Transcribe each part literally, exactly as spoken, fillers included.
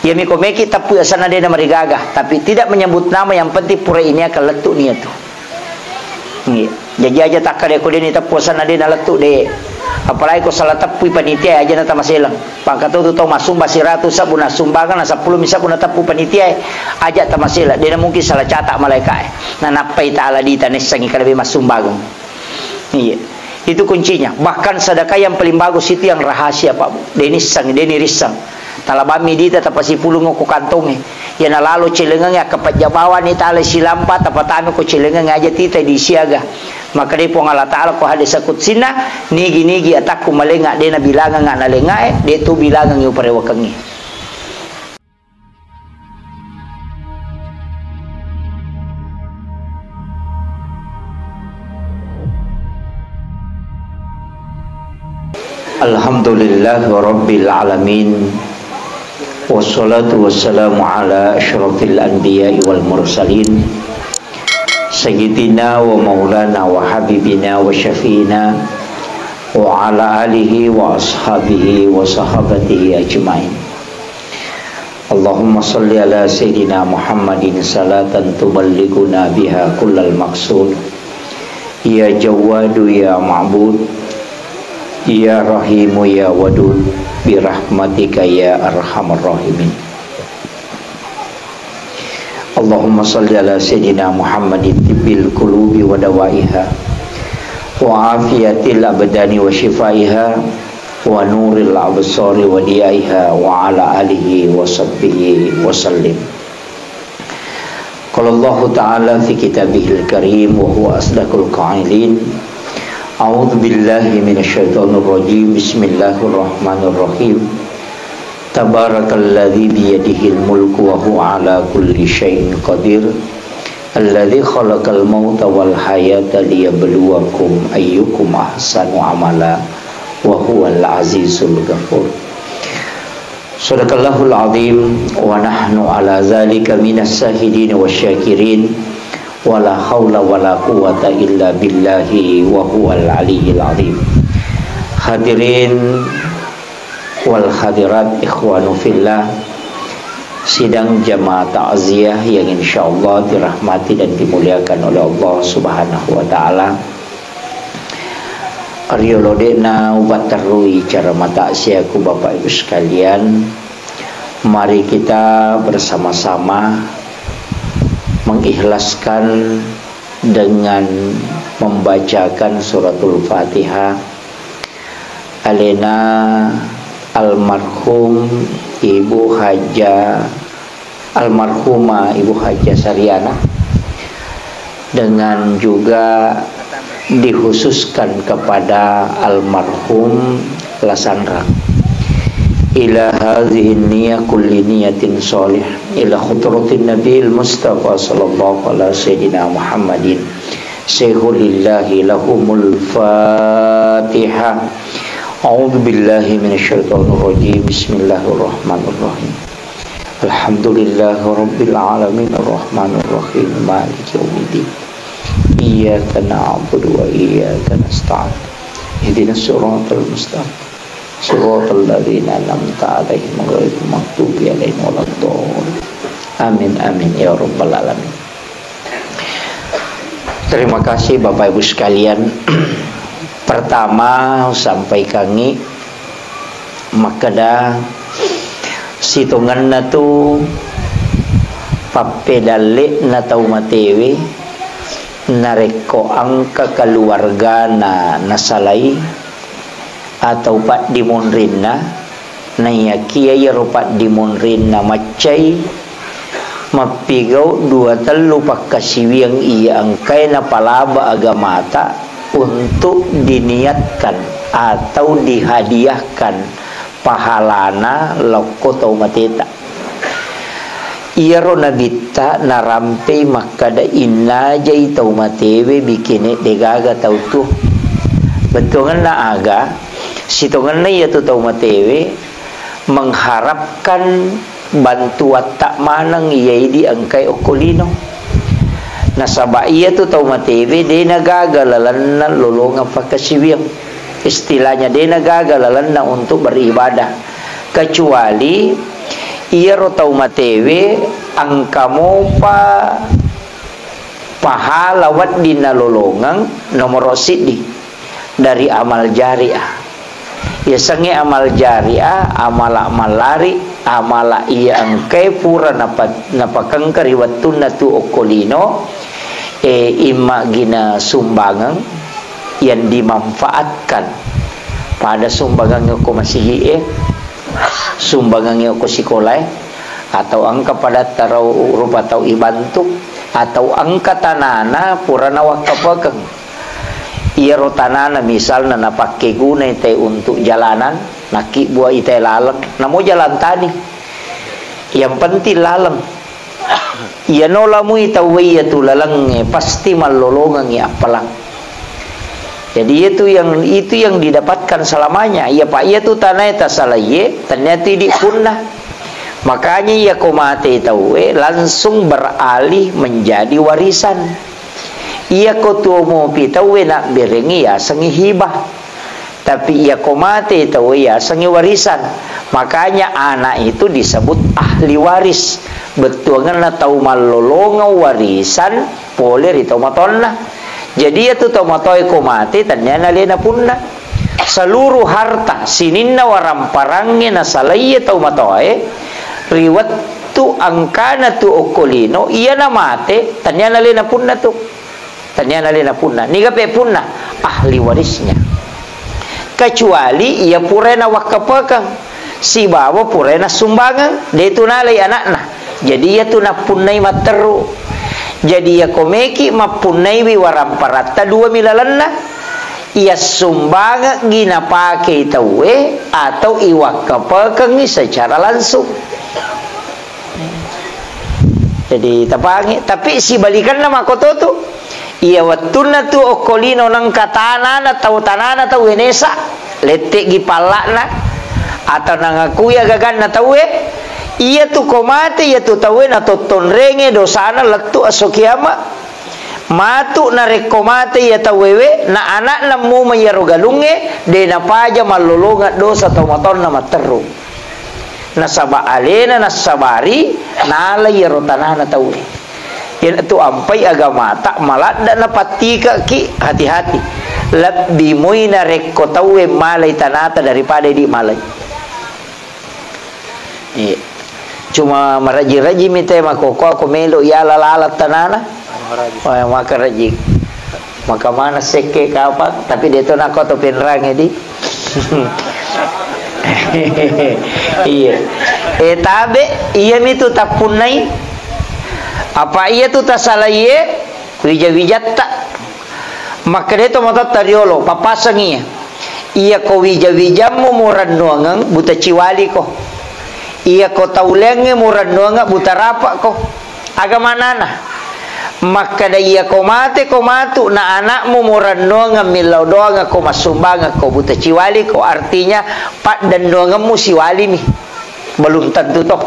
Iyami ko meki teppu asanna de namarigaga, tapi tidak menyebut nama, yang penting pura ini akan lettu niatu. Nggih. Jaji aja takkeda ko deni teppu asanna de nalettu de. Apalagi ko salah teppui panitia aja na tamaseleng. Pangkatu tu tau massumba siratu sabbu nassumbangeng na seppulo mi sabbu nateppu panitia aja tamaseleng. De na mungkin salah catat malaikae. Na nappai taala dita nessangi kalebi massumbangeng. Iya. Itu kuncinya. Bahkan sedekah yang paling bagus itu yang rahasia, Pak Bu. De nissengi, de nirisseng. Talabammi dita tapasipulung ko kantongnge. Iyana lalo celengengnge akkapajja bawani tala silampa tapatame ko celengengnge aja tita di siaga. Makkedai Puang Allah Ta'ala ko hadis qudsinna, nigi-nigi atakku malenga de nabilangengnga nalengae, de tu bilangengngi uparewakengngi. Alhamdulillahirabbil alamin. Wassalatu wassalamu ala asyrafil anbiya'i wal mursalin. Sayyidina wa maulana wa habibina wa syafi'ina wa ala alihi wa ashabihi wa sahabatihi ajma'in. Allahumma salli ala Sayyidina Muhammadin salatan tuballighuna biha kullal maqsud. Ya Jawwadu ya Ma'bud, ya Rahimu ya Wadud, birahmatika ya arhamar rahimin. Allahumma salli ala Sayyidina Muhammadin tibbil qulubi wa dawaiha, wa afiyatil abdani wa shifaiha, wa nuril absari wa diyaiha, wa ala alihi wa sahbihi wa sallim. Qala Allahu ta'ala fi kitabihil karim wa huwa asdaqul qailin. A'udzu billahi minasyaitonir rajim. Bismillahirrahmanirrahim. Tabarakalladzi biyadihil mulku wa huwa ala kulli syai'in qadir. Alladzi khalaqal mauta wal hayata liyabluwakum ayyukum ahsanu amala wa huwal azizul ghafur. Sadaqallahul azim wa nahnu ala zalika minas syahidin wasyakirin. Wala haula wala quwwata illa billahi wa huwal aliyyil azim. Hadirin wal hadirat, ikhwanu fillah, sidang jamaah takziah yang insyaallah dirahmati dan dimuliakan oleh Allah Subhanahu wa taala. Riolo de'na upatterrui ceramah takziahku, Bapak Ibu sekalian, mari kita bersama-sama mengikhlaskan dengan membacakan suratul Fatihah alena almarhum Ibu Haja, almarhumah Ibu Haja Sariana, dengan juga dikhususkan kepada almarhum Lasanrang. Ila hadhihi niyah kulli niyatin shalih ila hadratin Nabil Mustafa sallallahu ala sayyidina Muhammadin. Seholillahi lahumul Fatihah. A'udzu billahi minasyaitonir rajim. Bismillahirrahmanirrahim. Alhamdulillahirabbil alamin, arrahmanirrahim, maliki yaumiddin. Iyyaka na'budu wa iyyaka nasta'in. Ihdinas siratal mustaqim. Siratal ladzina an'amta 'alaihim ghairil maghdubi 'alaihim waladdallin. Amin, amin, ya rabbal alamin. Terima kasih Bapak Ibu sekalian. Pertama, sampaikangngi makkeda sitongenna tu pappedalle'na tau matewe narekko engka keluargana nasalai atau paddimonrinna, naiyakiya iyaro paddimonrinna maccai mappigau dua tellu pakkasiwiang iya engkae napalaba agamata untuk diniatkan atau dihadiahkan pahalana lokko tau mateta. Iyaro Nabitta narampei makkada innajai tau matewe bikine degaga tau tuo. Bettuangenna aga, sitongenna iyatu tau matewe mengharapkan bantuatta maneng iya idi engkai okko lino. Nasaba iyatu tau matewe de nagaga lalenna lolongeng pakkasiwiang. Istilahnya, de nagaga lalenna untuk beribadah, kecuali Iyaro tau matewe engka mopa pahala wedding nalolongeng, nomoro siddi dari amal jariah. Yasengnge amal jariah, amala mallari, amala iya engkae pura napa-, napakengka ri wettunna tu okko lino, e, imma gina sumbangeng yang dimanfaatkan. Pada sumbangengnge okko masigi'e, sumbangengnge okko sikolae, atau engka padatta rau-, rupa tau ibantu, atau engka tanana pura nawakkapekeng. Iyaro tanana misalna napakkegunai te untuk jalanan, nakkibbuai te laleng, namo jalan tani. Yang penting laleng. Iyano lamui tauwe iya tu lalengnge, pasti mallolongengngi appalang. Jadi, itu yang, itu yang didapatkan selamanya. Iya, Pak, iya tu tanae tasalaie, tennia tu idi punna. Makanya iya ko mate tauwe, langsung beralih menjadi warisan. Iya ko tuo mopi tauwe, nabberengi yasengngi hibah. Tapi iya ko mate tauwe, yasengngi warisan. Makanya anak itu disebut ahli waris. Bettuangenna tau mallolongeng warisan pole ri tau matonna. Jadi, iya tu tau matoe ko mate, tennia nalena punna. Seluruh harta, sininna waramparangnge nasalaiye tau matoe, ri wettu engkana tu okko lino, iya namate, tennia nalena punna tu. Tennia nalena punna. Niga pe punna? Ahli warisnya. Kecuali iya pura nawakkapekeng sibawa pura nassumbangeng, de tu nalai anakna. Jadi, iya tu nappunnai matteru. Jadi, iya ko meki mappunnaiwi waramparatta dua mi lalenna. Iya sumbangeggi napake tauwe atau iwakkapekengngi secara langsung. Jadi, tapangi, tapi sibalikanna makoto tu. Iya wettunna tu okko lino nengka tanana tau, tanana tau wenesa, lette'gi palla'na, atau nangakui agaganna tauwe, iya tu ko mate, iya tu tauwe natottonrenge dosana lettu esso kiama. Matu narekko mate iya tauwewe, na ana'na muma iyaro galungnge, de napaja mallolongeng dosa tau matonna matteru. Nasaba alena nassabari, nala iyaro tanana tauwe. Iyanatu ampai agamata, maladda napattikaki, hati-hati. Lebbi moi narekko tauwe malai tanata daripada idi malai. Iya. Cuma maraji-raji mi te makkokkoe ko melo yala lala tanana. Wah, maka raji. Maka mana sekke kapang, tapi de to nako to penrange di. Iya. Eh, tabe, iya mi tu tappunnai. Apa iya tu tasalaie, wija-wijatta. Makkeda to matotta riolo, pappasengi. Iya ko wija-wijammu murennuangeng, buta ciwaliko. Iya ko tauleangnge murennuangeng, buta rapako. Aga manana? Makkeda iya ko mate ko matu na anakmu murennuangeng millau doangeng ko massumbangeng ko buta ciwaliko, artinya paddennuangemmu siwalimi. Belum tentu to.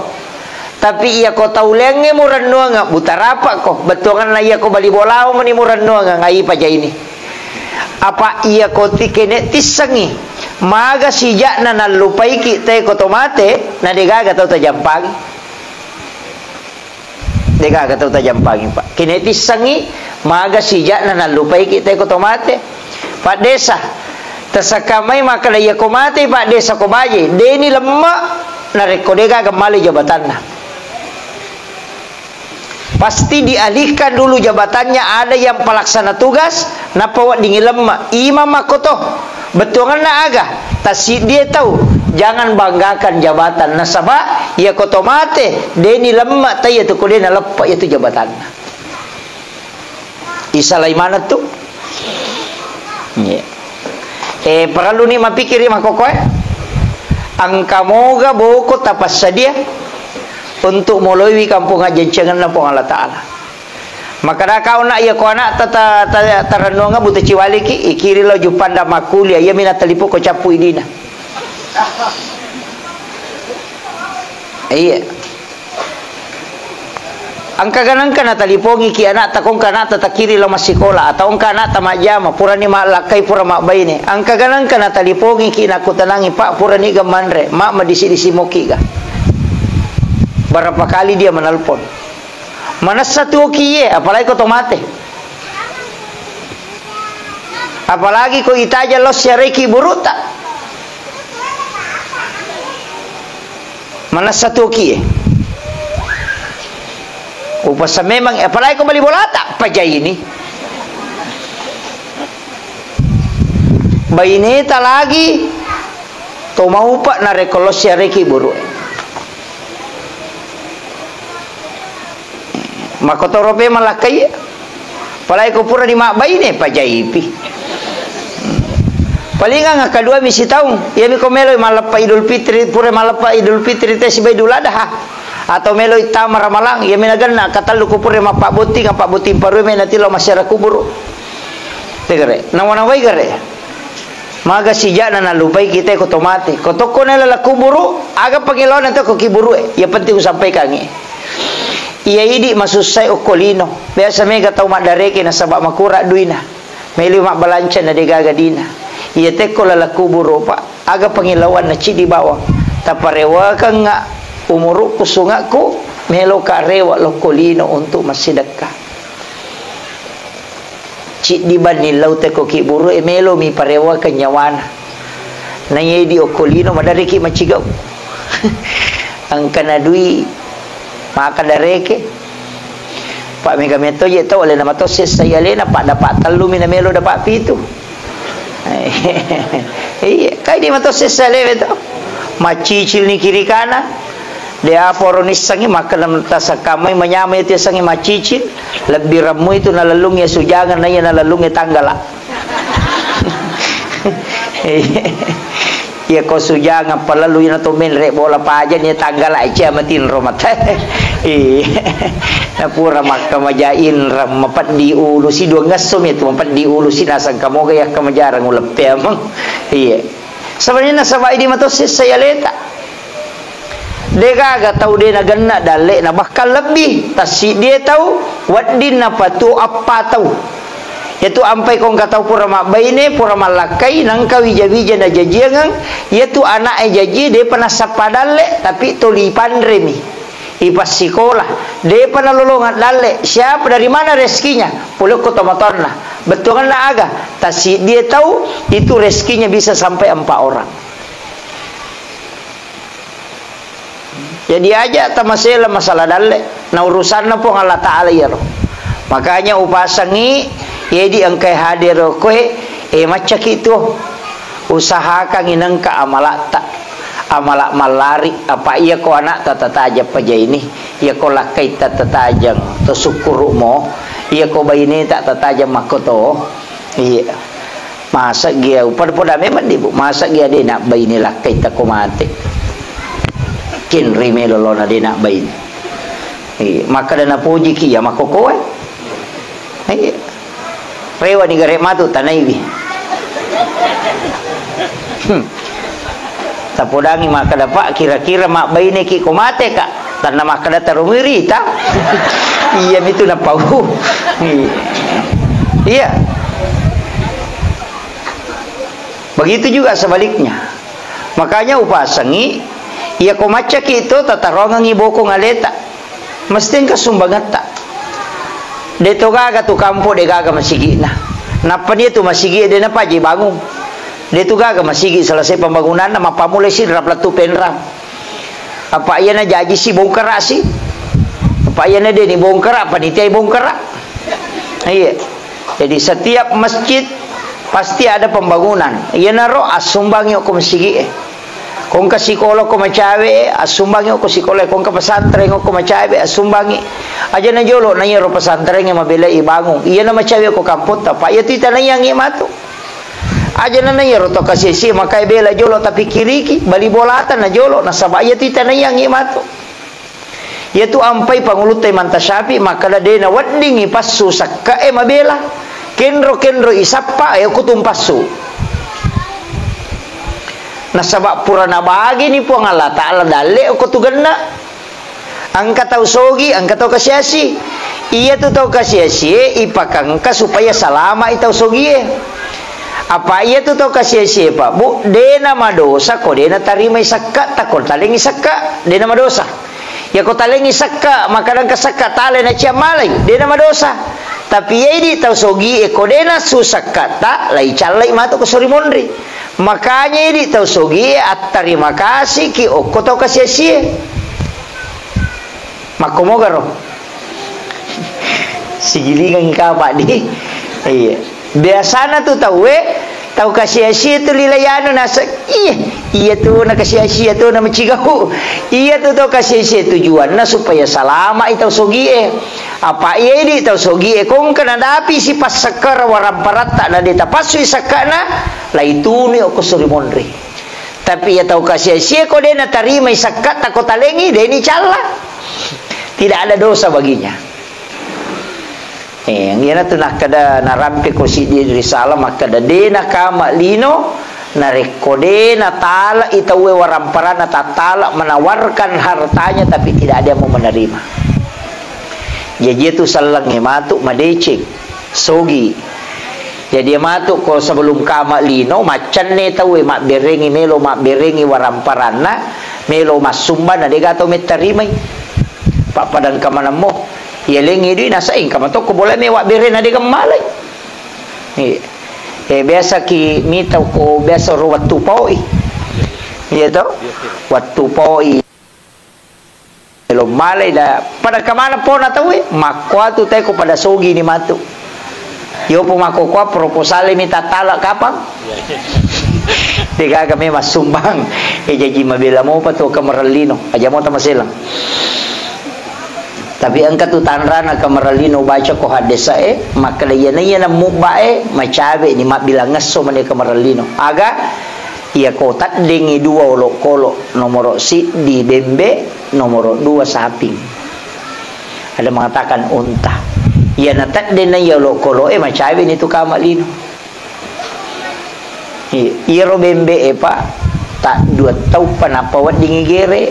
Tapi iya ko tauleangnge murennuangeng, buta rapako. Bettuanganna iya ko bali bolawo meni murennuangeng, ai pajaini. Apa iya ko ti-, kene tissengi, maga sijakna nallupaiki te ko to mate, na degaga tau tajampangi. Degaga tau tajampangi, Pak. Kene tissengi, maga sijakna nallupaiki te ko to mate. Pak Desa, tasakka mai makkeda iya ko mate Pak Desa ko baje, deni lemme narekko degaga male jabatanna. Pasti dialihkan dulu jabatannya, ada yang pelaksana tugas, nappa weddingngi lemme. Imang makkoto. Bettuanganna aga? Tassiddie tau, jangan banggakan jabatan. Nasaba, iya ko to mate, deni lemme, taiya tu ko de naleppe iya tu jabatanna. Isalai maneng tu. Iya. Eh, parelluni mapikiri makkokkoe. Engka moga boko tapassadia untuk moloiwi kampung ajjancengenna Puang Allah Ta'ala. Makkeda kau nak, iya ko anak ta-, ta-, ta-, tarennuanga buta ciwaliki, ikiri lo juppanda makkuliah, iya mina talipu ko cappu idina. Iya. Engka ganangka natalipongiki anakta, ko engka anakta takkiri lao massikola, atau engka anakta majjama, purani mallakkai, pura mabbaine. Engka ganangka natalipongiki, nakkutanangi, "Pak, puraniga manre, ma madisi-disi mokiga?" Berapa kali dia menelpon. Manessa tuoki iye, apalagi ko to mate. Apalagi ko itaja lao siareki burukta. Manessa tuoki iye. Upasa memang, apalagi ko bali bolata, pajaini. Baineta lagi to maupa narekko lao siareki buruk. Makkotoro pe malakkai. Apalagi ko pura di mabbaine, pajaipi. Palingang akkadua mi sitaung, iyami ko meloi malleppa Idul Fitri, pura malleppa Idul Fitri te siba Idul Adha. Atau meloi tama Ramalang, iyami nagenna katellu ko pura mappabbotting, pabbotting parue me natilo masyarakat kuburu. Tegere, nawa-nawai gare. Maga sija'na nallupai kita ko to mate. Ko tokko na laleng kuburu, aga pangilaona to ko kiburue. Yang penting usampaikangi. Iya idi masussai okko lino. Biasa mega tau maddareke nasaba makura duina. Meli mabbalanca na degaga dina. Iya tekko laleng kuburu, Pak. Aga pangilaona cidi bawang. Taparewakengnga umurukku sungakku, meloka rewa lokko lino untuk massidekka. Ciddi banni lau teko kiburu e melo mi parewakeng nyawana. Naiya idi okko lino madariki macigau. Angkana dui maka dareke. Pak mega meto je tau alena mato sessa alena pak dapat tellu mi na melo dapat pitu. Iya, kai di mato sessa alena to. Macicil ni kiri kanan. De apa oro nissengngi makkeda tasakkamai manyamai tiassengngi macicil, lebbi remmu itu nalellungngi sujangeng naiya nalellungngi tanggala. Iya ko sujangeng palellu ina to menre bola paja ni tanggala cia matinro mata. Iya. Napura makkamaja inreng mapeddi ulu si dua ngesso mi tu mapeddi ulu si nasang kamoga yakka majarang uleppe ameng. Iya. Sebenarnya nasaba idi mato sessa aleta. Degaga tau de nagenna dalle'na, bahkan lebbi tassiddie tau wedding napatuo eppa tau. Yatu ampai ko engka tau pura mabbaine, pura mallakkai, nengka wija-wija najajiangeng, yatu ana'e jajie depa nassappa dalle, tapi toli panremi. Ipassikola, depa nalolongeng dalle. Siapa, dari mana rezekinya? Pole ko tomatoanna. Bettuanna aga? Tassiddie tau itu rezekinya bisa sampai empat orang. Jadi aja tamasela masalah dalle, na urusanna Puang Allah Ta'ala iyaro. Makanya upasangi, yedi engkai hadir koe, eh, maccaki tuo. Usahakangi nengka amalatta, amala mallari, apa iya ko anakta tatajang pajaini, iya ko lakkaitta tatajang to sukkuru'mo, iya ko baineta tatajang makkoto. Iya. Masa gia, pada-pada memang di, Bu. Masa gia de nak baine lakkai tako mate. Kenri melo lona de nak baine. Iya, makkeda napojiki ya makkokoe. Iya. Rewa ni gare matu tanaiwi. Hmm. Tapodangi makkeda, "Pak, kira-kira mabbaineki ko mateka?" Tanna makkeda tarumui rita. Iya mitu napau. Iya. Begitu juga sebaliknya. Makanya upasengi, iya ko maccaki to tatarongengi bokong aleta. Mesti engka sumbangetta. De to gaga tu kampo de gaga masigi'na. Nappa nia tu masigi de napaji bangung. De tu gaga masigi selesai pembangunanna, mappamulai si rap lettu penrang. Apa iyana jaji si bongkara si. Apa iyana de ni bongkara, panitia bongkara. Iya. Jadi setiap masjid pasti ada pembangunan. Iyanaro assumbangi ko masigi e. Ko engka sikola ko macawe, assumbangi ko sikola, ko engka pesantren ko macawe, assumbangi. Aja na jolo na iyaro pesantren mabelai bangung. Iyana macawe ko kampotta, Pak, iya tu itanaiangngi matu. Aja na iyaro to kasesi makai bela jolo tapikkiriki, bali bolata na jolo, nasaba iya tu itanaiangngi matu. Iyatu ampai pangulutta Imam Tasyafi makkeda de naweddingi passu sekke'e mabela. Kenro-kenro isappa e okko tumpassu. Nasaba pura nabagini Puang Allah Ta'ala dalle okko tugenna. Engka tau sogi, engka tau kasiasi. Iyatu tau kasiasie ipakengka supaya salama i tau sogie. Apa iyatu tau kasiasie, Pak, Bu, de namadosa ko de natarimai sekka, tako talengi sekka, de namadosa. Iyako talengngi sekka, makkadangka sekka tale na ciammalai, de na madosa. Tapi iya idi tau sogie ko de nassu sekkata, lai callai matu ko sori monri. Makanya idi tau sogie attarima kasiki okko tau kasiasie. Makkomogaro. Sigilingangi kapa di. Iya. Biasana tu tauwe, tau kasiasie tu lilai anu nase-, iya, iya tu na kasiasie tu na macigau. Iya tu tau kasiasie tujuanna supaya salama i tau sogie. Apa iya idi tau sogie kongka nadapi si passekkara waramparatta na de tapassui sekkana, lai tunu okko sori monri. Tapi iya tau kasiasie ko de natarimai sekkatta ko talengngi, de ni calla. Tidak ada dosa baginya. Eh, iyanatu nakkeda, narampiko siddi risalah makkeda, de nakama lino narekko de natala i tauwe waramparanna tattala menawarkan hartanya tapi tidak ada yang mau menerima. Jaji itu sellengnge matu madeceng, sogi. Jadi matu ko sebelum kama lino, maccanne tauwe mabberengi, melo mabberengi waramparanna, melo massumbang na dega tau mettarimai. Pappadang kamanammo. Iya lengngi dui nasa engka matokko bola mewa bere na dega malai. Iya. Eh, biasa ki mita ko biasa ro wettu poi. Iya to? Wettu poi. Melo malai da pada kamana pona tauwe, makkuatu teko pada sogi ni matu. Yopo makkokoa proposal mi tattala kapang. Degaga memang sumbang. Eh, jaji mabela mopa tu kamarellino. Aja mo tamaselang. Tapi engka tu tanrana kamarellino baca ko haddesae, makkeda iyana iyana mubbae, macawe ni mabbilang esso mane kamarellino. Aga? Iya ko taddengi dua olokolo, nomoro siddi bembe, nomoro dua saping. Ada mengatakan unta. Iyana taddenna iya olokoloe macawe ni tu kama lino. I-, iyaro bembe e, Pak, tak dua tau pa nappa weddingi gere.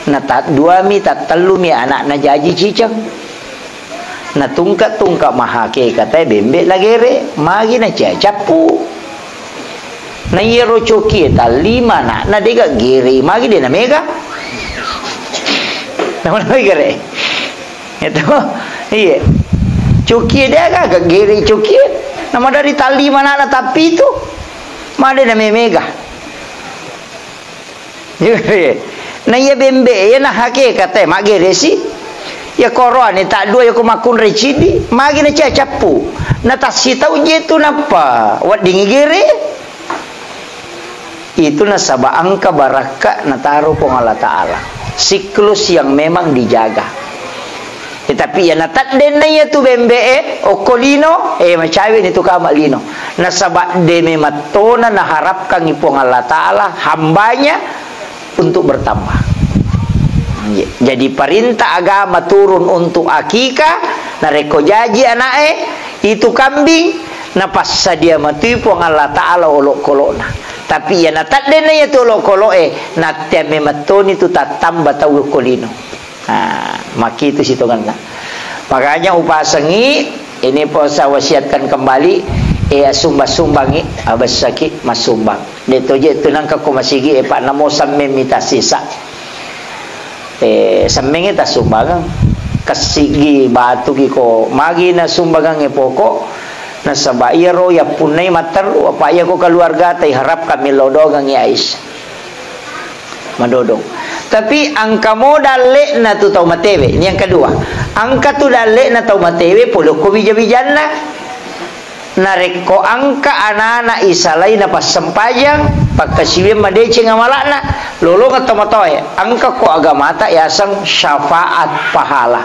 Na tadduami, tattellumi ana'na jaji ciceng. Na tungka-tungka mahakekatae bembe na gere, magi na cia-, cappu. Na iyaro cokie tallima ana'na dega gere, magi de na mega. Nama-nama gere. Itu, iye. Cokie de aga gere cokie. Nama dari tallima ana'na tappitu. Made na memega. Na iya bembe, iya na hakekate, maggeresi. Iya koroane taddua, iya ko makkunrai ciddi, magi na cia cappu. Na tassitau je tu nappa weddingi gere. Itu nasaba engka barakka nataro Puang Allah Ta'ala. Siklus yang memang dijaga. Tetapi iya nataddenna iya tu bembe e, okko lino, eh, macawe ni tu kama lino. Nasaba de memattona naharapkangi Puang Allah Ta'ala hambanya untuk bertambah. Iya. Jadi perintah agama turun untuk akikah, narekko jaji ana'e, itu kambing, napassadia matui Puang Allah Ta'ala olokkolokna. Tapi iya nataddenna iya tu olokoloke, nattea memattoni tu tattamba tau okko lino. Nah, makitu sitongenna. Makanya upasengi, ini pun saya wasiatkan kembali, eh, sumbang-sumbangi, abessaki masumbang. De toje tu nangka ko masigi, eh, Pak, namo semmeng mita sisa. Eh, semmengi tassumbangeng. Kessigi batugi ko magi nasumbangengnge poko, nasaba iyaro yappunnai matteru, apa iya ko keluarga tai harapkan millau doangengngi ais. Madodong. Tapi engka mo dalle'na tu tau matewe. Ini yang kedua. Engka tu dalle'na tau matewe pole ko wija-wijanna. Narekko engka anana isalai napassempajang, pakkasiwiang madeceng amala'na, lolongeng tomatoae. Engka ko agamata yaseng syafaat pahala.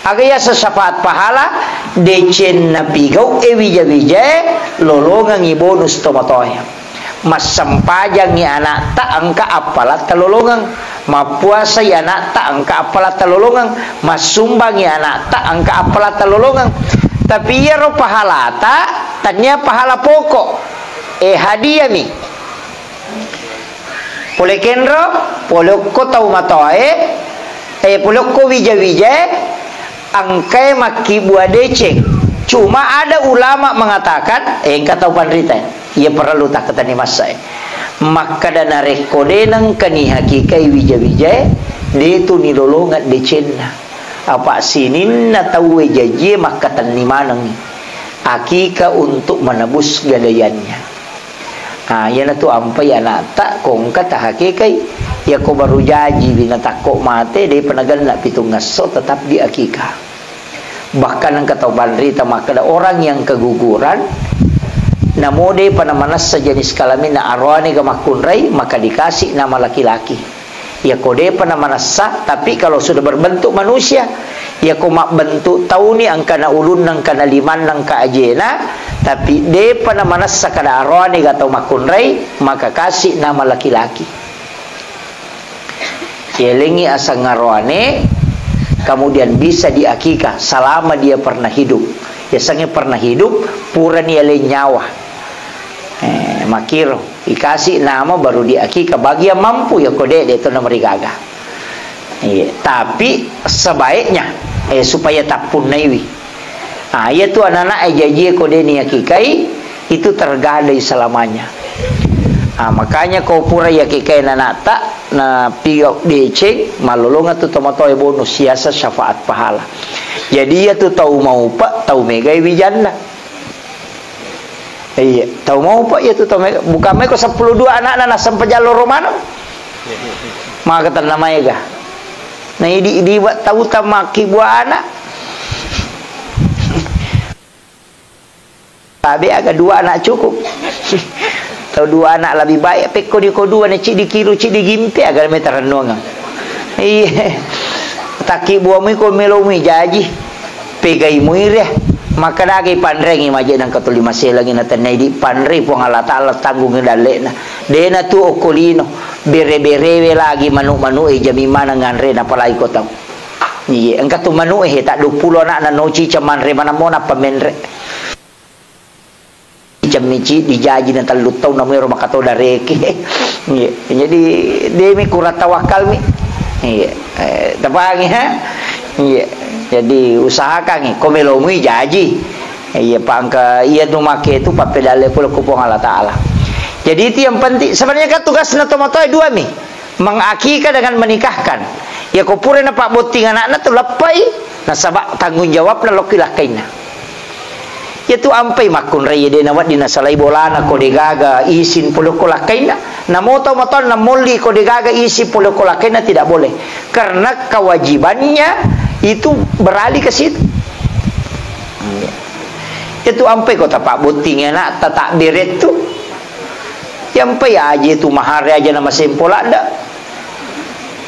Aga yaseng syafaat pahala? Deceng napigau e wija-wijae, lolongengngi bonus tomatoae. Massempajangngi ana'ta engka appala talolongeng, mappuasai ana'ta engka appala talolongeng, massumbangngi ana'ta engka appala talolongeng. Tapi iyaro pahalata, tania pahala pokok. Eh, hadiami. Pole kenro, pole okko tau matoae, eh, pole okko wija-wijae, engkae makkibua deceng. Cuma ada ulama mengatakan, eh, engka tau panrita, iya parellu takkatani massae. Makkeda narekko de nengkani hakikai wija-wijae, de tu nilolongeng decenna. Apa sininna tauwe jajie makkatenni manengngi akika untuk menebus gadaiannya. Ah, iyanatu ampai anakta ko engka tahakikai. Yako baru jajiwi natakko mate, depa nagenna pitung esso, tetap diakika. Bahkan engka tau panrita makkeda, orang yang keguguran, namo depa namanessa jenis kelaminna, aroane ga makkunrai, maka dikasih nama laki-laki. Yako depa namanessa, tapi kalau sudah berbentuk manusia, yako mabbentuk tauni, engkana ulunna, engkana limanna, engka ajena, tapi depa namanessa kada aroane ga tau makkunrai, maka kasih nama laki-laki. Yalengngi aseng aroane, kemudian bisa diakikah selama dia pernah hidup. Yasengnge pernah hidup, purani yaleng nyawa. Eh, makiro, ikasi nama baru diakikah bagi yang mampu, yako de, de to namarigaga. Iya, tapi sebaiknya, eh, supaya tappunnaiwi. Ah, iya tu anak-anak, eh, jajie ko de niakikai, itu tergadai selamanya. Ah, makanya ko pura yakikai anakta, na pigau deceng, malolonga tu tomatoe bonus, siasa syafaat pahala. Jadi iya tu tau maupa, tau megai wijanna. Iya, tau maupa iya tu tau mega. Bukan mai ko seppulo dua anakna nasempajang loro maneng. Maka tenna maega. Na idi-, idi wa tau tamaki buah anak. Tabe aga dua anak cukup. Tau dua anak lebih baik, pekko di ko dua ne cidi kiru, cidi gimpe aga me tarennuang. Iya. Takki buamui ko melomui jaji. Pegai muire, makkedagi panrengi maje nangka tuli maselangi natennai di panre Puang Allah Ta'ala tanggungi dalle'na. Dena tu okko lino, bere-berewe lagi manu-manu e jami maneng nganre napalai ko tau. Iye, engka tu manu e tak dua puluh anak na noci camanre manammo nappa menre. Cemmici dijaji na tellu taung, namuero makato dareke. Iya. Jadi, demi kurang tawakal mi. Iya. Eh, tepangi, ha? Iya. Jadi, usahakan, ko melomui jaji. Iya, pangka, iya, nu make tu pappedalle pole ku Puang Allah Ta'ala. Jadi, itu yang penting. Sebenarnya kan tugasna tomatoa dua mi. Mengakikah dengan menikahkan. Ya, ko pura napabbotting anakna tu leppai, nasaba tanggung jawabna lokki lakkainna. Yatu ampai makkunrai de nawedding nasalai bolana ko degaga isin pole ko lakkainna. Namo tau matoanna molli ko degaga isin pole ko lakkainna, tidak boleh. Karena kewajibannya itu beralih ke situ. Yatu ampai ko tapabbotting anakta, tabbere tu. Yampai aje tu mahare aja na masempo ladda.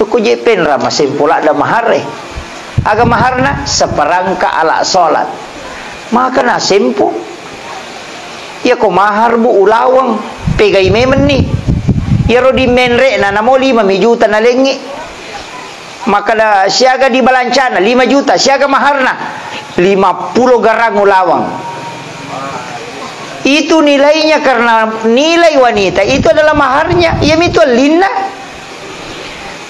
Ko je penra masempo ladda mahare. Aga maharna? Seperangkat alat sholat. Maka na sempo. Iya ko mahar, Bu, ulaweng. Pegai memenni. Iyaro di menre na namo lima mi juta nalengi. Makkeda siaga di balancana, lima juta, siaga maharna? Lima puluh garang ulaweng. Itu nilainya karena nilai wanita itu adalah maharnya. Iya mitu ellinna.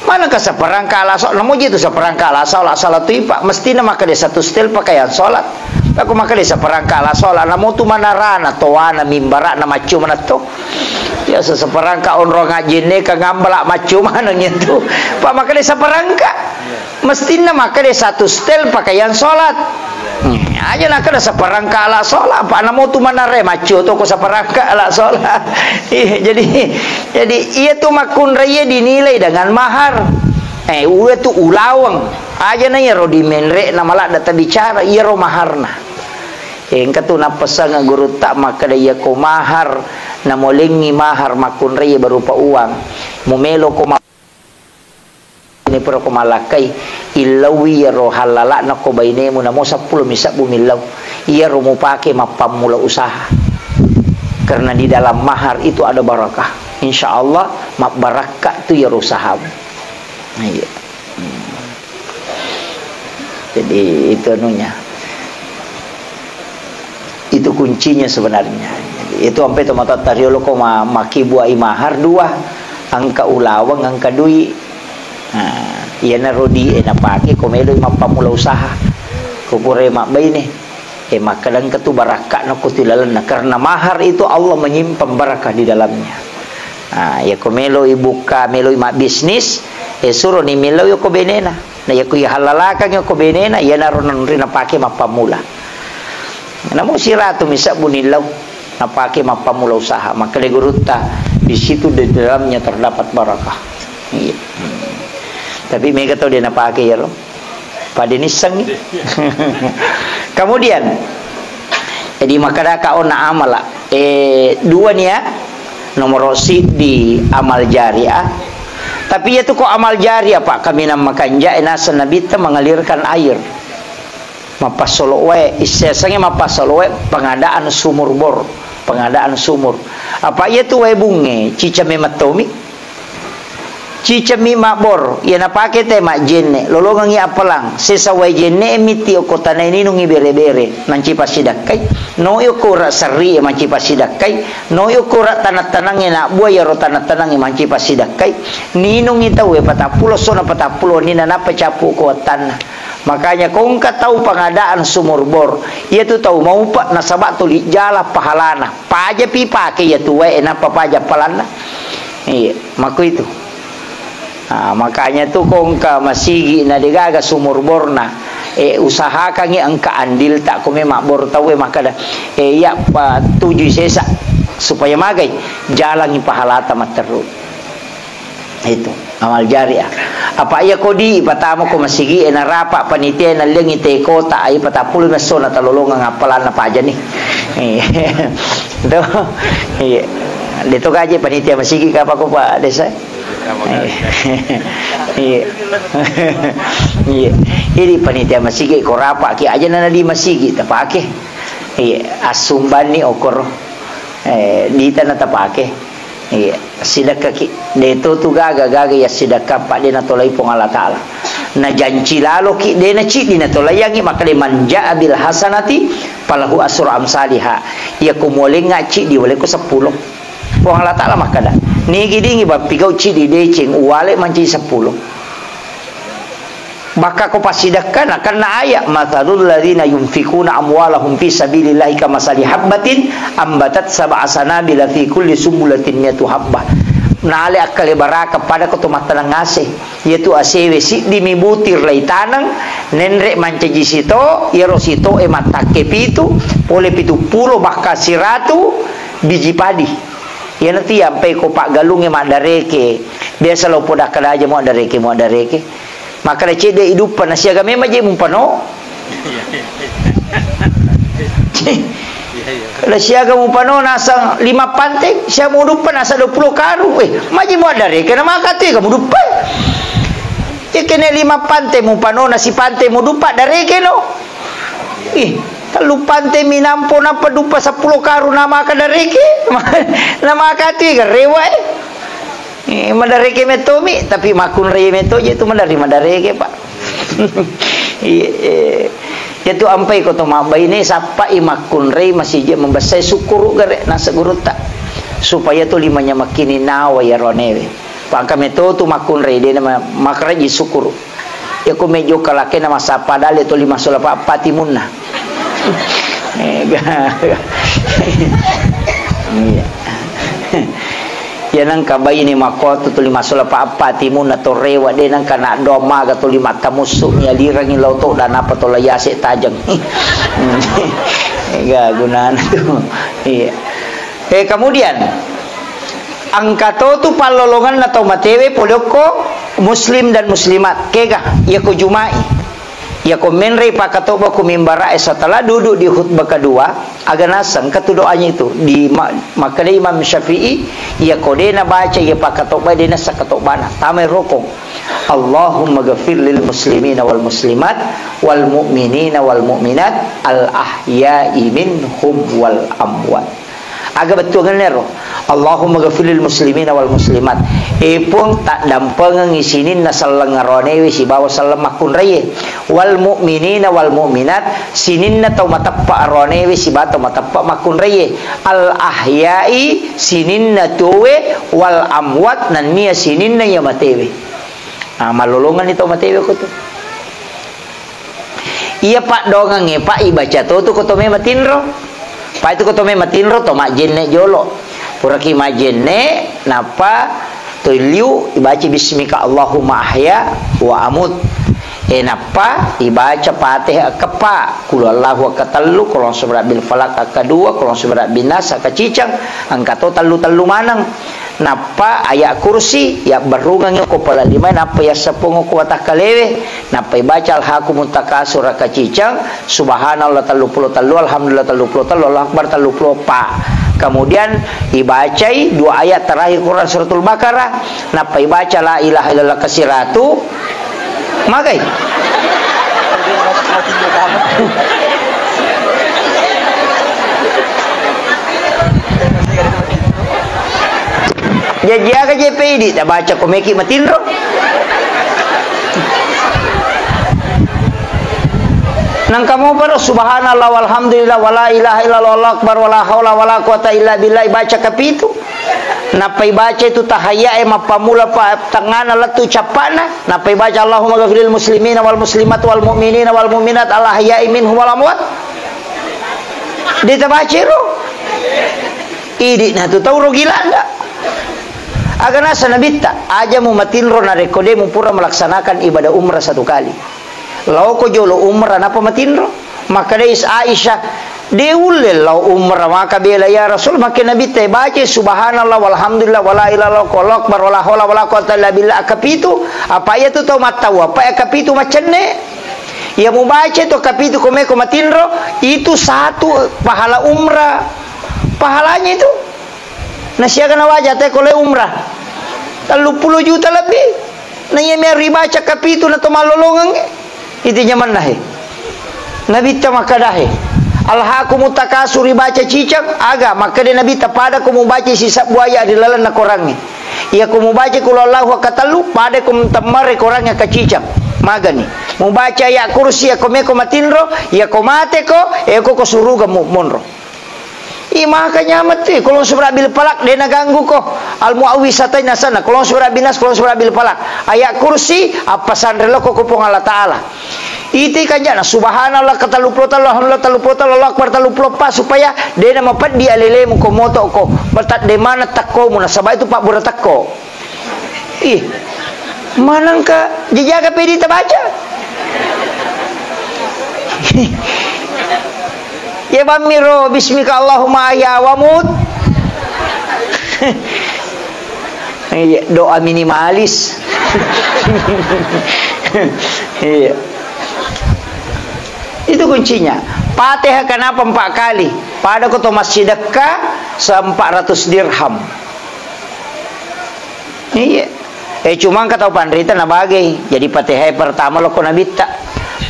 Mana ke seperangkat alat sholat? Namuji itu seperangkat alat sholat, sholat tu ipa. Mestinya makkeda satu setel pakaian sholat. Aku makkeda seperangkat alat sholat. Namu tu manarana, toana, mimbarana, maccu mana tu. Ya, se-, seperangka onrong ajenne ka ngambala maccu maneng itu. Pa makkeda seperangka. Mestinna makkeda satu setel pakaian sholat. Hmm, aja nakkeda seperangka alat sholat, pa namo tu manare maccu to ko seperangka alat sholat. Iya, jadi, jadi iya tu makkunrai dinilai dengan mahar. Eh, uwe tu ulaweng. Aja na iyaro di menre na maladda tabicara, iyaro maharna. Engka tu nappessangnga gurutta makkeda, iyako mahar, namolengngi mahar makkunrai berupa uang, mumelo ko ma-, ini pura ko malakkai, illauwi iyaro hallala'na ko bainemu, namo seppulo mi sebbu millau, iyaro mupake mappammula usaha. Karena di dalam mahar itu ada barakah. Insya Allah, mabbarakka tu iyaro usahamu. Iya. Hmm. Jadi, itu anunya. Itu kuncinya sebenarnya. Jadi, itu ampe tomatoatta riolo ko ma-, makkibua i mahar dua, engka ulaweng, engka dui. Nah, iyanaro di, eh, napake ko meloi mappammula usaha. Ko pura mabbaine. Eh, makkeda engka tu barakka'na ko tilalenna. Karena mahar itu Allah menyimpan barakah di dalamnya. Ah, iyako meloi bukka, meloi mabbisnis, eh, suroni millau iyako benena. Na iyako ihallalakang iyako benena, iyanaro nanri napake mappammula. Namu siratu misabbu nillau, napake mappammula usaha. Makkeda gurutta, "Di situ di dalamnya terdapat barakah." Iya. Hmm. Tapi mega tau de napake iyaro. Pada nissengngi. Kemudian, jadi makkedaka onna amala, eh, dua nia, nomoro siddi amal jariah. Tapi iyatu ko amal jariah, Pak, kaminang makanja, eh, naseng Nabitta mengalirkan air. Mappassolo wae, issesangnge mappassolo wae pengadaan sumur bor, pengadaan sumur. Apa iyatu wae bunge, cicame mettomi. Cicami mabbor, iya napake te majjenne, lolongengngi appelang, sesa wae jenne e mitti okko tanae ninungngi bere-bere, manci passidakkai, noi okko ura serri e manci passidakkai, noi okko ura tanang-tanangnge nabbua iyaro tanang-tanangnge manci passidakkai, ninungngi tau e patappulo sona patappulo wenninna nappa cappu ko wattanna. Makanya ko engka tau pengadaan sumur bor, iyatu tau maupe nasaba tuli jala pahalana, pajapi pake iyatu wae e nappa paja appelanna. Iya. Makkuitu. Ah, makanya tu ko engka masigi na degaga sumur borna, eh, usahakangngi engka andilta ko me mabbor tauwe makkeda, eh, iya patujui sesa supaya magai jalangngi pahalata matteru. Itu amal jariah. Apa iya kodi patama ko masigi e narapa panitia nallengi te kota ai patappulo messo na talolongeng appalanna pajani. Eh, to. Iya. De to gaji panitia masigi kapa ko Pak Desa? Iya. Iya. Jadi panitia masigi ko rapa ki aja nana di masigi tapake. Iya, assumbanni okoro. Eh, dita na tapake. Iya, sidakkaki. De to tu gaga, gaga ya sidakka pa de natolai Puang Allah Taala. Na janci laloki de na ciddi natolaiangi makkeda man jaa bil hasanati falahu asru amsaliha. Iya ko mualengnga ciddi wale ko seppulo. Puang Allah Taala makkeda, "Nigi dingi bappigau cidi deceng uwale mancaji seppulo." Bakka ko passidekka nakenna ayat, "Matsalul ladzina yunfikuna amwalahum fi sabilillahi kamasali habbatin ambatat sab'a sanabila fi kulli sumbulatin mi'atu habbah." Nale akkale baraka pada ko to mattaneng ase. Iyatu asewe siddimi butir laitaneng, nenre mancaji sito, iyaro sitoe mattakke pitu, pole pitu pulo bakka siratu biji padi. Iyanatu iyampai ko paggalungnge maddareke. Biasa lo poda kada aja muaddareke, muaddareke. Makkeda cedde iduppa na siaga memang je mupano. Kada siaga mupano nasang lima pante, sia muduppa nasang dua puluh karung. Eh, maji muaddareke na makatui kamu duppa. Cekene lima pante mupano na sipante muduppa dareke no. Ih, tellu pante minampo nappa duppa seppulo karung na maka dareke. Na makatui garewa eh. Eh, madareke mettomi, tapi makkunrai metto je tu madari madareke, Pak. Iya, eh. Iyatu ampai ko to mabbaine sappai makkunrai masiji membessai sukkuru gare nasa gurutta. Supaya tu limanya makkini nawa ya ronewe. Pangka metto tu makkunrai dena ma-, makaraji sukkuru. Iya ko mejo kalakena massappa dalle tuli massola pa-, pati munna. Eh, ga-, iya. Iya nengka baine makkotu tuli massola pa-, pati munna torewa de nengka na doang maga tuli makkamussu ni alirangi lao to dan apa to layase tajeng. Ga gunana tu. Iya. Eh, kemudian, engka to tu pallolonganna tau matewe pole okko muslim dan muslimat. Kega, iyako Juma'i. Iyako menrei pakkatobba ko mimbara'e setelah duduk di khutbah kedua, aga naseng, engka tu doanya itu. Di ma-, makkeda Imam Syafi'i, iyako de nabaca iya pakkatobba, de nasa katobbana. Tamai rokong. Allahumma ghafir lil muslimina wal muslimat, wal mu'minina wal mu'minat, al ahya'i minhum wal amwat. Aga bettuangenna ero? Allahumma ghafirlil muslimina wal muslimat. E Puang, taddampengengngi sininna selleng aroanewe sibawa selleng makkunraie. Wal mu'minina wal mu'minat, sininna tau mateppa aroanewe sibawa tau mateppa makkunraie. Al ahya'i, sininna tuowe, wal amwat, nennia sininna iya matewe. Ah, mallolongenni tau matewe ko tu. Iya paddoangengnge, Pak, ibaca to tu ko to mema tinro. Pak, itu ko to mema tinro, to majjenne jolo. Puraki majenne, nappa toi liu ibaca bismika Allahumma ahya wa amut. E, nappa ibaca Fatihah akeppa, Qul huwallahu akatellu, Qul a'udzu birabbil falaq akkedua, Qul a'udzu birabbin nas akeciceng, engka to tellu-tellu maneng. Nappa ayat kursi, yabberrungengngi ko pala limae, nappa yasseppungo ko watakkalewe, nappa ibaca alhakumut takasur akeciceng, subhanallah telluppulo tellu, alhamdulillah telluppulo tellu, Allahu akbar telluppulo eppa. Kemudian ibacai dua ayat terakhir Quran suratul Baqarah, nappa ibaca la ilaha illallah kesiratu, magai. Jaji aga je pe idi tabaca ko meki matinro. Nangka moparo subhanallah walhamdulillah wala ilaha illallah wallahu akbar wala haula wala quwata illa billah ibaca kapitu. Nappa ibaca itu tahayya e mappamula pa tengana lettu cappana. Nappa ibaca Allahumma ghafiril muslimina wal muslimat wal mu'minina wal mu'minat al ahya'i minhum wal amwat. De tabaca ro. Idi na tu tau rogi landa. Aga nasa nabitta, aja mu matinro narekko de mu pura melaksanakan ibadah umrah satu kali. Laoko jolo umrah napa matinro? Makkedai Aisyah, de ulle lao umrah maka bela ya Rasul, makke nabitta baca subhanallah walhamdulillah wala ilaha illallah wallahu akbar wala haula wala quwata illa billah akapitu, apa iya tu tau mattau apa akapitu macenne? Iya mubaca tu akapitu ko meko matinro, itu satu pahala umrah. Pahalanya itu. Nasiaga nawaja te ko le umrah. Telluppulo juta lebbi. Na iya mea ribaca kapitu na to mallolongeng. Iti nyamanna he. Nabitta makkada he. Alhakumut takasur ribaca cicang, aga makkada Nabitta pada ko mubaca sisebbu ayat ri lalenna korangnge. Iya ko mubaca qul huwallahu akatellu, pada ko temmare korangnge kacicang. Magani. Mubaca ayat kursi iya ko meko matinro, iya ko mate ko, e ko ko suruga mu monro. Ih, maka nyaman tu, qul a'udzu birabbil falaq, de naganggu ko. Al muawwizatain asanna, qul a'udzu birabbin nas, qul a'udzu birabbil falaq. Ayat kursi, appasanre loko ko Puang Allah Taala. Iti kanjana, subhanallah ka telluppulo tellu, alhamdulillah telluppulo tellu, Allahu akbar telluppulo eppa, supaya de na mapeddi alelemu ko moto ko, matadde mana tekkomu, nasaba itu pabbura tekko. Ih, manengka jajaga pedi tabaca. Ya bammiro, bismika Allahumma ahya wa mut. Iya, doa minimalis. Iya. Itu kuncinya. Fatihah kenapa empat kali? Pada ko to massidekka, seempat ratus dirham. Iya. Eh, cuma engka tau panrita nabagei. Jadi Fatihah pertama loko nabitta.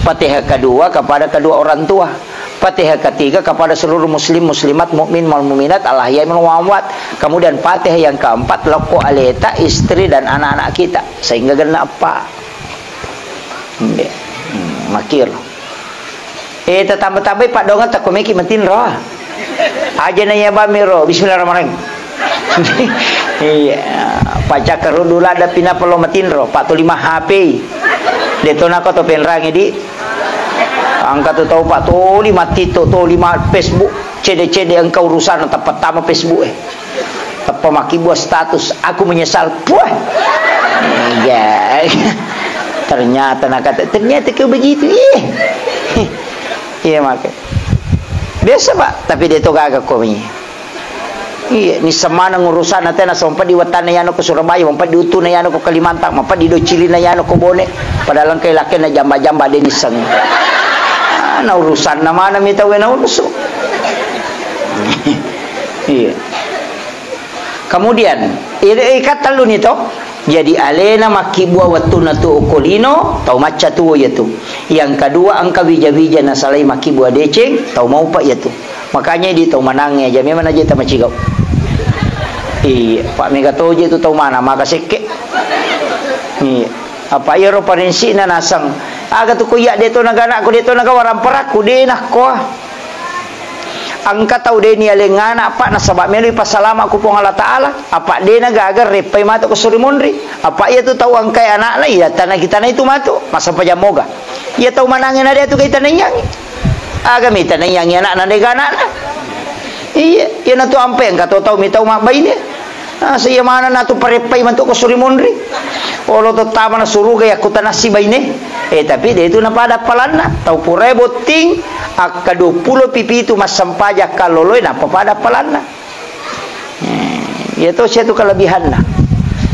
Fatihah kedua kepada kedua orang tua. Fatihah ketiga kepada seluruh muslim, muslimat, mukmin, wal mukminat, al ahya'i minhum wal amwat. Kemudian Fatihah yang keempat loko aleta, istri dan anak-anak kita. Sehingga genna eppa. Iya. Hmm, makir. Eh, tatamba-tambai paddoangetta ko meki matinro. Aja na iya bammiro, bismillahirrahmanirrahim. Iya, pacakkaru dula ada pinapa lo matinro, Pak tuli ma H P. De to nako to penrangi di. Angka tu tau Pak tuli ma TikTok, tuli ma Facebook, cede-cede engka urusan tempat tama Facebook eh. Teppa makkibua status, "Aku menyesal." Puah. Iya. Ternyata nakata, "Ternyata kau begitu." Iya. Iya, maka. Biasa, Pak, tapi de to gaga ko mi. Iya, ni semana urusan tena sempat di wetana yano ke Surabaya, sempat di utuna yano ke Kalimantan, sempat di docilina yano ke Bone. Padahal engka lakena jamba-jamba de nisseng. Ah, na urusan na mana mi tau na urusu. Iya. Kemudian, i-, ikat tellu ni to. Jadi alena makkibua wettunna tu okko lino, tau macca tuo iya tu. Yang kedua, engka wija-wija nasalai makkibua deceng, tau maupa iya tu. Makanya di tau manangnge aja memang aja tamacigau. Iya, Pak mega toje tu tau mana maka sekke. Iya. Apa iyaro parensi'na naseng. Aga tu ko iya de to naga anakku, de to naga waramparakku, de nakko. Engka tau de nialeng anak, Pak, nasaba meloi passalama ku Puang Allah Taala, apa de na gaga reppai matu ko suri monri. Apa iya tu tau engkai anakna, iya tana kita na itu matu, massapajang moga. Iya tau manangnge na de tu kai tanaiyangi. Aga mi tanaiyangi anakna de ga anakna. Iya, iyanatu ampe engka to tau mitau mabbaine. Ah, seiya manenna tu pareppai matu ko suri monri. Olo to tamana suruga yakkutanassi baine. Eh, tapi de tu napada appalanna. Tau purae botting, akka duappulo pipitu massempajang kalloloe, nappa pada appalanna. Eh, iya to sia tu kelebihanna.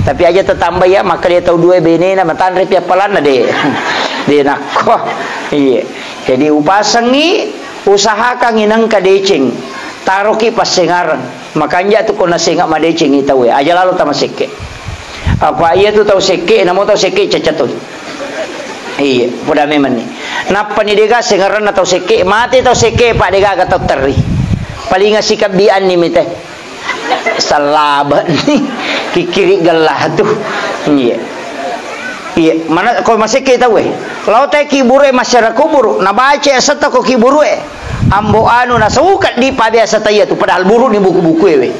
Tapi aja tetamba ya, maka dia tau dua benena, matanre pi appalanna de. De nakko. Iya. Jadi upasengi, usahakangi nengka deceng. Taroki passengareng. Makanja tu ko nasenga madecengi tauwe. Aja lalo tama sekke. Apa iya tu tau sekke, namo tau sekke caca to. Iya, poda memang ni. Nappa ni dega sengaranna tau sekke, mate tau sekke, pa dega ga tau terri. Palinga sikabbianni mite. Sallabe ni. Kikiri gelah tu. Iya. Iya, mana ko masekke tauwe. Lao te kiburu e masyarakat kuburu, nabaca asetta ko kiburu e. Ambo anu nasauka di pabiasa taiya tu, padahal buru ni buku-buku ewe.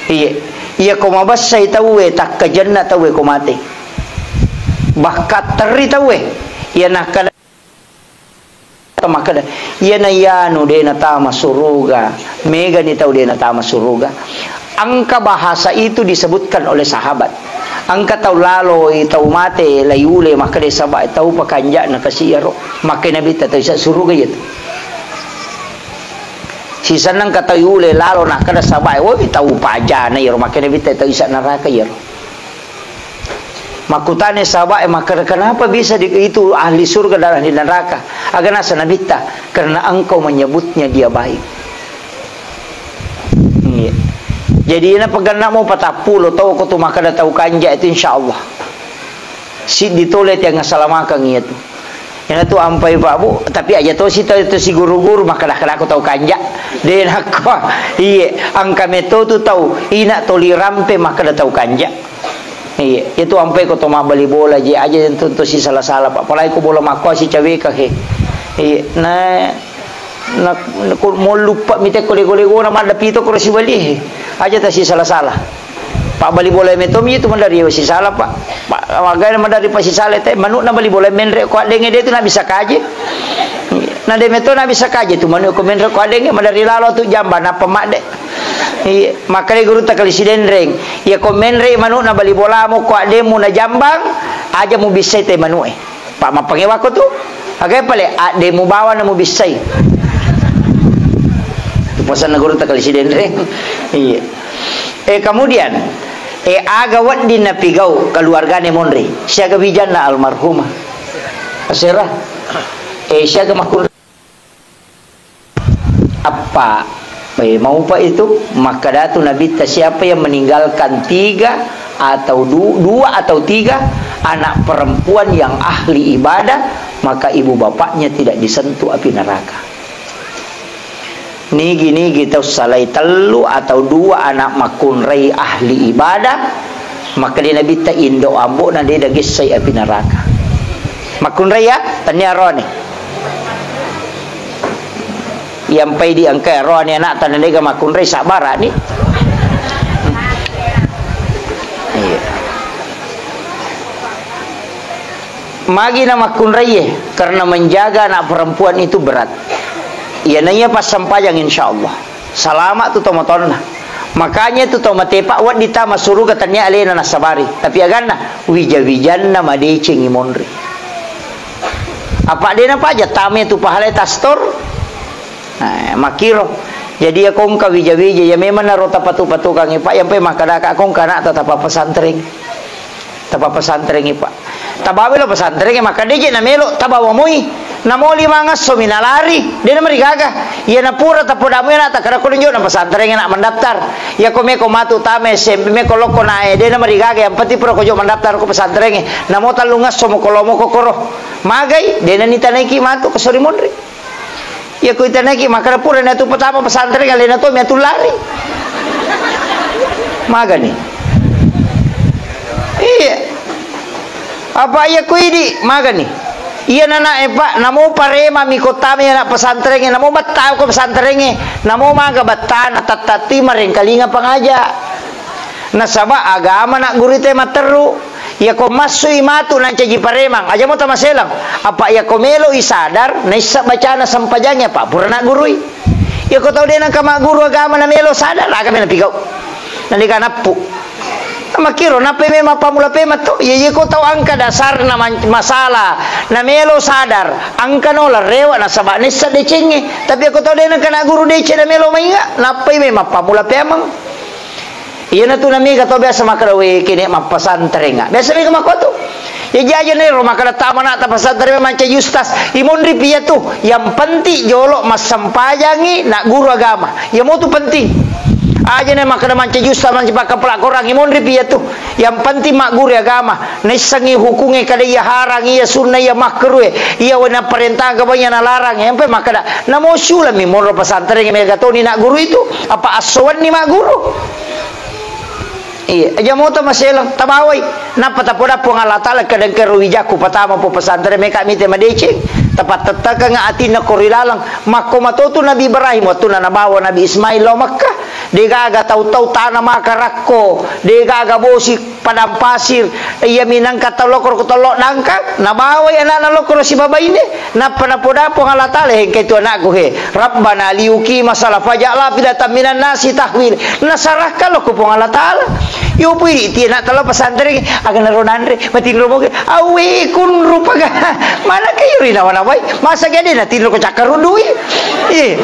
Iya. Iya ko mabessai tauwe, takkajenna tauwe ko mate. Bahkan terri tauwe. Iya nakkeda, makkeda, iyana iyanu de natama suruga, megani tau de natama suruga. Engka bahasa itu disebutkan oleh sahabat. Engka tau laloi, tau mate, laiule, makkeda saba tau pakanja'na kasi iyaro. Makkeda Nabitta tau isa suruga iyatu. Sisenna engka tau iule lalo nakkeda saba, woi tau pajana iyaro, makkeda Nabitta tau isa neraka iyaro. Makkutana sahabat e makkeda, "Kenapa bisa di-, itu ahli surga dan ahli neraka?" Aga nasa Nabitta, "Karena engkau menyebutnya dia baik." Iya. Jadi, ina paganna mo patappulo tau ko tu makkeda tau kanja itu, insya Allah. Siddi tole tiang asalamakeng iyatu. Ina tu ampai Pak Bu, tapi aja tosi tau itu si guru-guru makkeda-keda ko tau kanja. De nakko. Iye, engka meto tu tau ina toli rampe makkeda tau kanja. Iya, itu ampai ko to mabbali bola je, aja tentu to si sala-sala, Pak. Apalagi ko bola makko si caweka he. Iya, na, na, na ko mo luppa mi te ko lego-legona madda pito ko si bali he. Aja ta si sala-sala. Pak bali bola me to mi tu mandari si sala, Pak. Pak, magana mandari pa si sala te, manu na bali bola menre ko adenge de tu na bisa kaje. Na de me to na bisa kaje tu manu ko menre ko adenge mandari lalo tu jamba napa madde. Iya, makkeda gurutta Kali Sidenreng, iya ko menrei manu'na bali bolamu ko addemu najambang, aja mubissai te manu'e. Pa mappangewa ko tu. Aga pale addemu bawana mubissai. Tu pesanna gurutta Kali Sidenreng. Iya. Eh, kemudian, eh, aga wedding napigau keluargane monri. Siaga wijanna almarhumah. Asera. Eh, siaga makkunrai. Appa, eh, maupa itu, makkadatu Nabitta, siapa yang meninggalkan tiga atau du-, dua atau tiga anak perempuan yang ahli ibadah, maka ibu bapaknya tidak disentuh api neraka. Nigi-nigi tau salai tellu atau dua anak makkunrai ahli ibadah, makkeda Nabitta, indo ambo'na de dagessai api neraka. Makkunrai ya, tania rone. Iyampai di engka ero ani anakta na dega makkunrai sabbarani. Iya. Magi na makkunraiye, karena menjaga anak perempuan itu berat. Iya naiya passempajang insyaallah. Salama tu tomatoanna. Makanya tu tomatepa wedding tama suruga tania alena nasabari. Tapi aganna wija-wijanna madecengi monri. Apa dena paja tame tu pahalai tastor. Nah, makkiro. Jadi, iya ko engka wija-wija, iya memang naro tapatu-patukangngi, Pak, iyampai makkadaka ko engka anakta tapa pesantren. Tapa pesantrengngi, Pak. Tabawa lo pesantrengngi, makkadeje namelo tabawa moi. Namo limangesso mi nalari, dena marigaga. Iya napura tapodamu anakta kada ko njo na pesantrengngi nak mendaftar. Iya ko meko matu tama S M P, meko lokko nae, dena marigaga, yang penting pura ko jo mendaftar ko pesantrengngi. Namo tellungesso mo ko lomo ko koro. Magai, dena nitanaiki matu ko sori monri. Iya, ko itanaiki makkada purani atu patama pesantren, alena to mi atu lari. Magani. Iya. Apa iya ko idi, magani. Iya nana e, Pak, namo parema mi ko tama anak pesantren, namo battau ko pesantren, namo maga battana tattati marengkalinga pangaja. Nasaba agama nak guru te matteru. Iyako massui matu nancaji paremang, aja mo tamaselang. Apa iyako meloi sadar, naissa bacana sempajangnge, apa pura naggurui. Iyako tau de' nengka magguru agama namelo sadar, aga mena pigau. Nandika nappu. Makkiro, nappai memang pammula pemeng to. Iya, iyako tau engka dasarna man-, masalah, namelo sadar, engka no larewa nasaba nessa decengnge. Tapi iyako tau de' nengka nagguru deceng namelo mainga, nappai memang pammula pemeng. Iyanatu namega tau biasa makkeda, "We, kene mappesantreng." Biasa mega makkotu. Ya, jaji nero makkeda tama ana'ta pesantreng mancaji ustaz. Imonri pi iyatu. Yang penting jolo massempajangi, nagguru agama. Iyamotu penting. Aja ne makkeda mancaji ustaz, mancaji pakkappala Korang, imonri pi iyatu. Yang penting magguru agama. Naissengngi hukungnge, kada iya harang, iya sunnah, iya makruh, iya wena parentang, kaba iya nalarang. Yang penting makkeda, namo sulami monro pesantren, mega toni nagguru itu. Apa assowanni magguru? Iya, aja moto maselang, tabawai. Nappa tapoda Puang Allah Taala, kadang kero wijakku patama po pesantren, meka mite madeceng. Tapattettakeng atinna ko ri laleng. Makko matotu Nabi Ibrahim, wattunna nabawa Nabi Ismail lao Makkah. Degaga tau-tau tana maka rakko, degaga bosi padang pasir, iya minangka tau lokko ko tello nangka, nabawai anakna lokko sibabaine, nappa napoda Puang Allah Taala, "He, engkai tu anakku, he, Rabbana liyuqima shalah faj'al afidatan minan nasi tahwi." Nasarahkan lokko Puang Allah Taala. Yo pui di tiana talo pesantren, aga naro nanre, matinro moge, awe kun rupaga, mana kayu rinawa-nawai, masa gede natinro ko cakkarudui. Eh,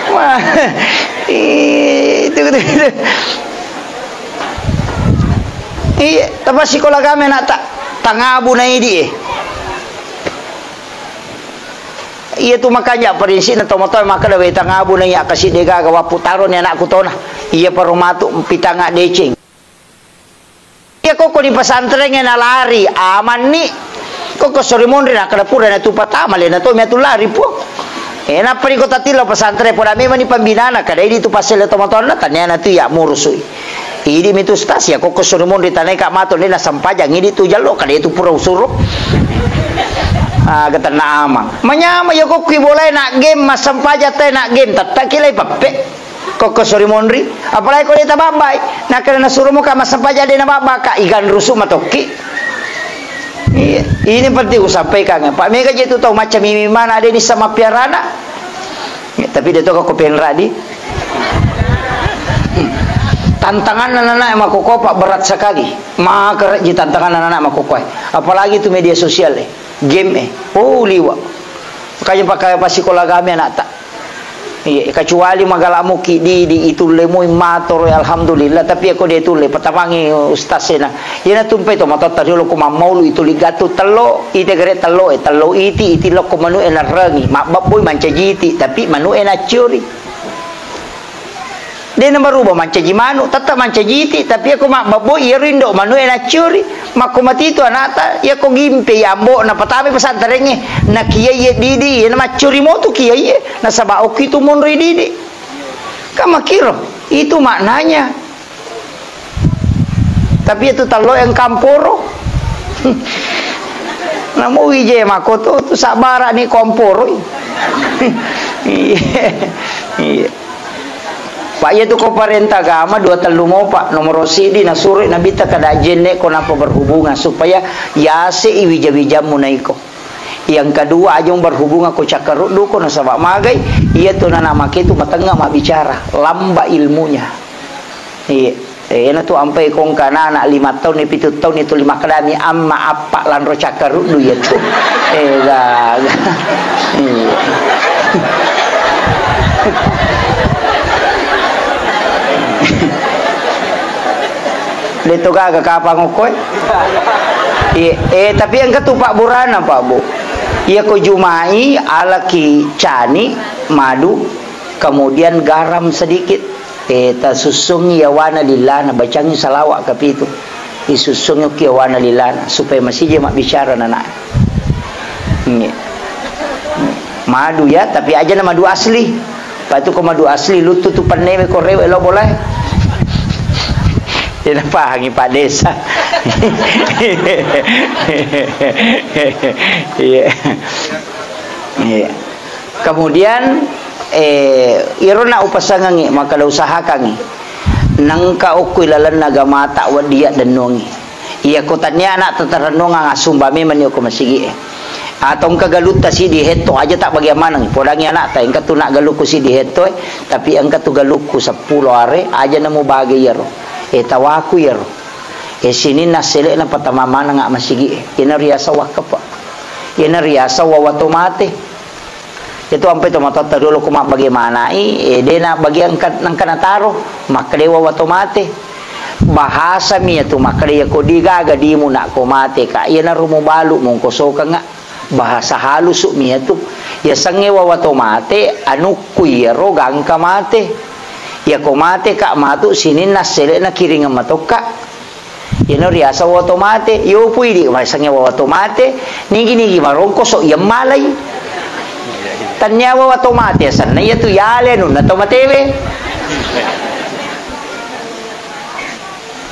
ma-, eh, itu, itu, itu. Iya, tapi sikola kami anak tak, tangabu na idi, eh. Iya tu makanya prinsipna tomatoa makkeda, "We, tangabu na iya kasi degaga wappu taro ni anakku tona." Iya paru matu pitanga deceng. Iya kokko di pesantren e nalari, amanni. Kokko sori monri nakkeda pura na tu patama le na to mi atu lari po. Eh, nappa ri kota tilo pesantren poda memang ni pembinana, kada idi tu paselle tomatoanna, taniana tu iya murusui. Idi mitu stas ya, kokko suri monri tanai ka mato, de nasempajang, idi tu jallo, kada itu pura usuro. Ah, getanna amang. Manyama ya kokki bolai nak game, massempajang tai nak game, tetta kilai peppe. Kokko suri monri, apalagi ko de tababbai. Nakkeda nasuro mo ka massempajang de nababba ka, iganrusu matokki. Iya, ini penting kusampaikan. Pak mega je tu tau macam mimi mana de nissa mappiarana. Ya, tapi de to ko penra di. Tantanganna nana makoko, Pak, berat sekali. Maka ji tantanganna nana makoko, eh. Apalagi tu media sosial, eh. Game, eh. Oh, liwa. Makanya pakai pasikola kami anak tak. Iya, kecuali magalamu ki di, di itu lemui matoro, alhamdulillah. Tapi aku dia tulle, patamangi ustaz sena. Iyana tumpai to matotta riolo ko mammaulu itu ligatu tello, ite gere tello, eh, tello iti, iti lokko manu e narrengi. Mabbabboi mancaji iti, tapi manu e naccuri. De na berubah mancaji manu, tetap mancaji iti, tapi ako mabbabbo iyaro indo manu e naccuri. Makko matitu anakta, iyako gimpe ambo na patame pesantrengnge, na kiai didi, na maccuri motu kiai, nasaba okki tu monroi didi. Kan makiro, itu maknanya. Tapi itu tello yang kamporo. Namu wije mako tu, tu sabara ni komporoi. Iya. Iya. Pak, iya tu ko parenta agama dua tellu mo, Pak. Nomor sidi nasuro Nabitta kada jenne ko napa berhubungan supaya yase i wija-wijammu naiko. Yang kedua, aja berhubungan ko cakkaruddu ko nasaba magai, iya tu nana make tu matengnga mabbicara, lamba ilmunya. Iya. Eh, iyana tu ampai kongka anak lima tahun, pitu tahun itu lima kedami amma appa lanro cakkaruddu iya tu. Eh, gaga. Iya. De to gaga kapang okkoe. Iya, eh, tapi engka tu pabburana, Pak Bu. Iya ko jumai alaki cani, madu, kemudian garam sedikit. Eh, tasussungngi yawana lillana, bacangngi salawat kapitu. Isussungngi okki yawana lillana, supaya masija mabbicara nana. Nggih. Madu ya, tapi aja na madu asli. Patu ko madu asli, luttu tu pennewe ko rewe lo boleh. Tidak pahangi Pak Desa. Iya. Iya. Kemudian, eh, irona upasangangi, maka usahakangi. Nengka okko ilalenna agamata weddia dennongi. Iya ko tania anak teterennongang asumba memang ni okko masigi e. Atau engka galutta siddi hetto aja tak bagian maneng. Podangi anakta, engka tu nak galukku siddi hetto, eh, tapi engka tu galukku seppulo are, aja nemu bage iyaro. Eh, tawaku iyaro. Eh, sininna selekna patama maneng ak masigi, eh. Ina riasa wakkepa. Ina riasa wawa to mate. Itu ampe to matotta dulu ko mabbage manai, eh, dena bagian ka-, nangka nataro, makkeda wawa to mate. Bahasa mi iyatu makkeda, iya ko digaga dimu nak ko mate ka, iyanaro mubalu mungko sokanga. Bahasa halusuk mi iyatu. Yasengnge wawa to mate, anukku iyaro gangka mate. Iya ko mate ka matu sininna selekna kiringeng matokka. Iyana riaseng wawa to mate, yopu idi masengnge wawa to mate, nigi-nigi marongko sok iya malai. Tannia wawa to mate asenna iyatu yale anunna to matewe.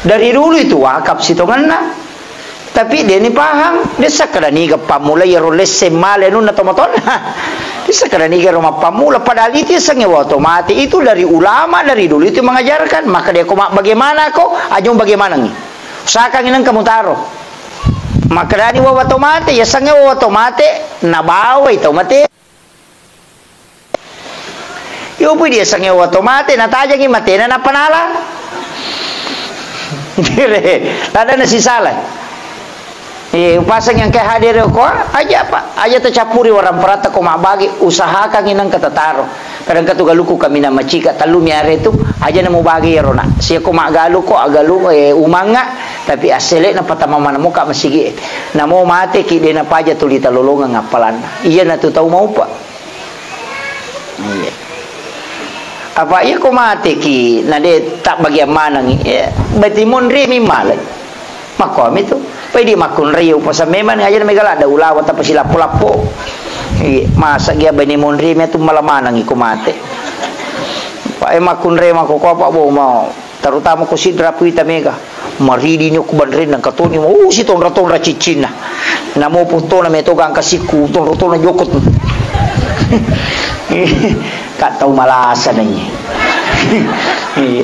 Dari dulu itu wakaf sitongenna. Tapi deni pahang, dessa kada niga pammula iyaro lesse male anunna to matonna. Dessa kada niga ro mappammula, padahal itu yasengnge wawa to mate itu dari ulama dari dulu itu mengajarkan. Maka dia ko ma-, bagaimana ko, ajung bagaimanangi. Usahakangngi nengka mutaro. Makkedani wawa to mate, yasengnge wawa to mate, nabawai tau mate. Yopui diasengnge wawa to mate, natajangi matena nappa nala. Dire, ladana sisala. Eh, upaseng yang kayak hadir ko, aja apa, aja tercampuri warang perata ko mabagi, usahakan inang ketataro. Kadang katu galuku kami na macika, tellu mi are tu, aja nemu bagi ya rona. Sia ko magalu ko, agalu, eh, umanga, tapi asele na patama mana muka masigi. Namo mate ki dena paja tuli talolongang appalanna. Iya na tu tau maupa. Iya. Apa iya ko mate ki, na de tak bagian manang, iya. Bati monri mi malai. Makkomi tu. Pai di makkunrai upasang memang aja na mega ladda ulawa tappa silappo-lappo. Iya, masa gia bani monri mi tu mala manang iko mate. Pak e makkunrai mako ko apa bo mau. Terutama ko sidra puita mega. Maridi ni ko banrenna katoni mo, uh, si tonra-tonra ciccinna. Namo potona meto gangka sikku, tonra-tonra jokot. Ka tau malasa nanye. Iya.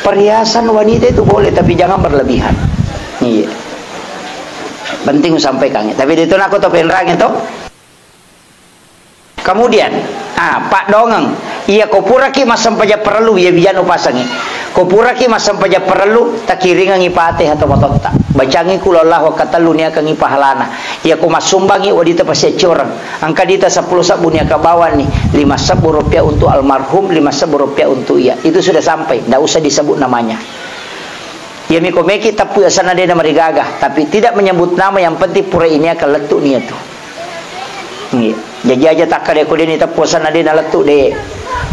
Perhiasan wanita itu boleh, tapi jangan berlebihan. Iya. Penting sampaikan. Tapi itu nak kau tahu penrang itu. Kemudian, ah, paddongeng. Iya, ko puraki massempajang parellu, iya bijana upasengngi. Ko puraki massempajang parellu, takiringengngi Fatihah to matotta. Bacangngi qul huwallahu katellu niakangngi pahalana. Iya, ko massumbangngi, wedding tapasiaccoreng. Engka dita seppulo sebbu niaka bawanni, lima sebbu rupiah untuk almarhum, lima sebbu rupiah untuk iya. Itu sudah sampai, ndak usah disebut namanya. Iya, miko meki teppu asenna dena marigaga, tapi tidak menyebut nama, yang penting pura ini akan lettu niatu. Nggih. Jaji aja takkeda ko deni teppu asenna de nalettu de.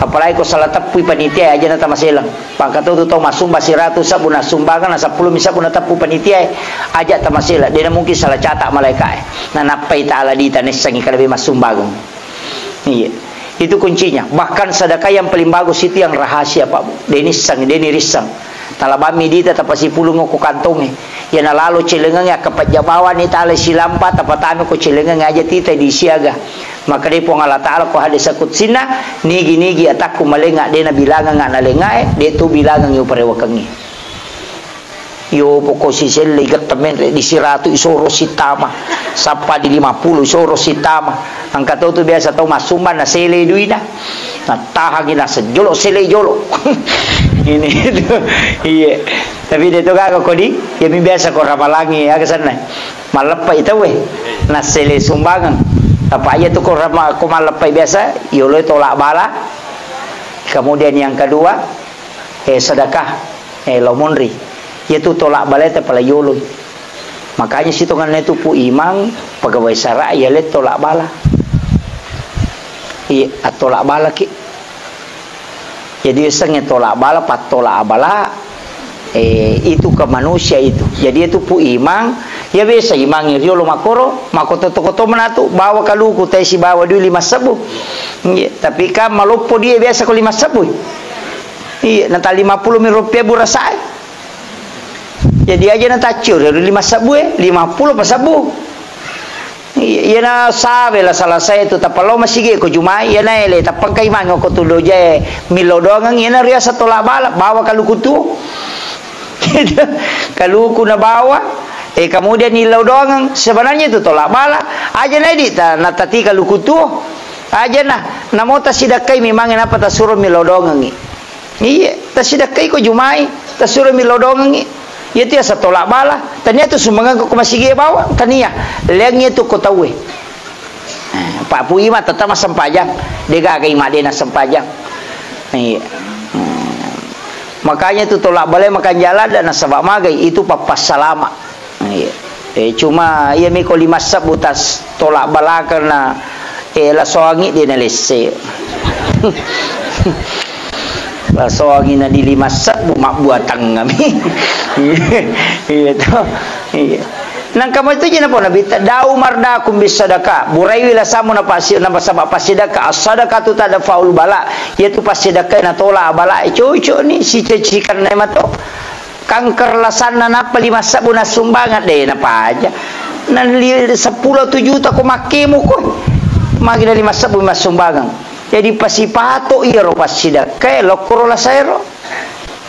Apalagi ko salah teppui panitia aja na tamaseleng. Pangkatu tu tau massumba siratu sebbu nassumbangeng na seppulo mi sebbu nateppu panitia e, aja tamaseleng. De na mungkin salah catat malaika e. Na nappai taala dita nessangi kada be massumbangeng. Iya. Itu kuncinya. Bahkan sedekah yang paling bagus itu yang rahasia, Pak Bu. De nisseng, de nirisseng. Talabammi dita tapasipulung ko kantongnge. Iyana lalo celengengnge akkapajja bawani tala silampa tapatami ko celengengnge aja tita di siaga. Makkeda Puang Allah Taala ko hadis qudsinna, nigi-nigi atakku malenga de nabilangengnga nalengae, de tu bilangengngi uparewakengngi. Yo poko siselle igette menre di siratu isoro sitama. Sappa di lima puluh isoro sitama. Engka to tu biasa tau massumba nasele duina. Natahangi naseng jolo, sele jolo. Ini itu. Iya. Tapi de to gaga kodi, ya mi biasa ko ramalangi aga senna. Malleppa i tauwe. Nasele sumbangeng. Apa iya tu ko rama-, ko malleppa i biasa, yolo tolak bala. Kemudian yang kedua, eh, sedekah, eh, lao monri. Iya tu tolak bala te pala yoloi. Makanya sitongenna tu Pu Imang, pegawai sara iya le tolak bala. Iya, attolak bala ki. Jadi sengnge tolak bala, pattolak bala, eh, itu ke manusia itu. Jadi itu Pu Imang, ya biasa Imang riolo makoro, makoto-koto menatu, bawa kaluku teh sibawa dui lima sebbu. Iya, tapi kan maloppo dia biasa ko lima sebbu. Iya, nata lima puluh mi rupiah burasai. Jadi aja na taccio, lima sebbu, eh, lima puluh pa sebbu. Iya, iyana sawe la selesai tu tappa lao masigi ko Jumai, iyana ele tappa engka Imang ko tu dojae millau doangeng, iyana riasa tolak bala, bawa kaluku tu. Kaluku na bawa, Eh, kemudian illau doangeng, sebenarnya itu tolak bala. Aja na idi ta-, natatika luku tuo. Aja na, namo tasidakkai memang, napa tasuro millau doangengi. Iya, tasidakkai ko jumai, tasuro millau doangengi. Iya tu yasa tolak bala. Tania tu sumbangeng ko masigi bawang, tania. Leang iya tu ko tauwe. Eh, Pak Pui ma tetap massempajang. Degaga ima de nassempajang. Iya. Hmm. Makanya tu tolak bala makanjala dan nasaba magai itu pappassalama. Iya. Eh, cuma iya miko lima sebbu tas tolak bala karena, eh, lasoangi de nalesse. Lasoangi na di lima sebbu mabbuatang kami. Iya to. Iya. Nangka mo itu je napau Nabitta, "Dau mardakum bis sadaqah." Buraiwi lasamu napasi-, napasaba passidakka. As-sadaqatu tadfa'ul bala. Iyatu passidakka natola bala. Eh, cocok ni, sice-, cikanna mato. Kanker lasanna nappa lima sebbu nassumbangeng, de napaja. Na li-, seppulo tu juta ko makkemu ko. Magi na lima sebbu massumbangeng. Jadi pasipato iyaro passidakka, lokkoro lasaero.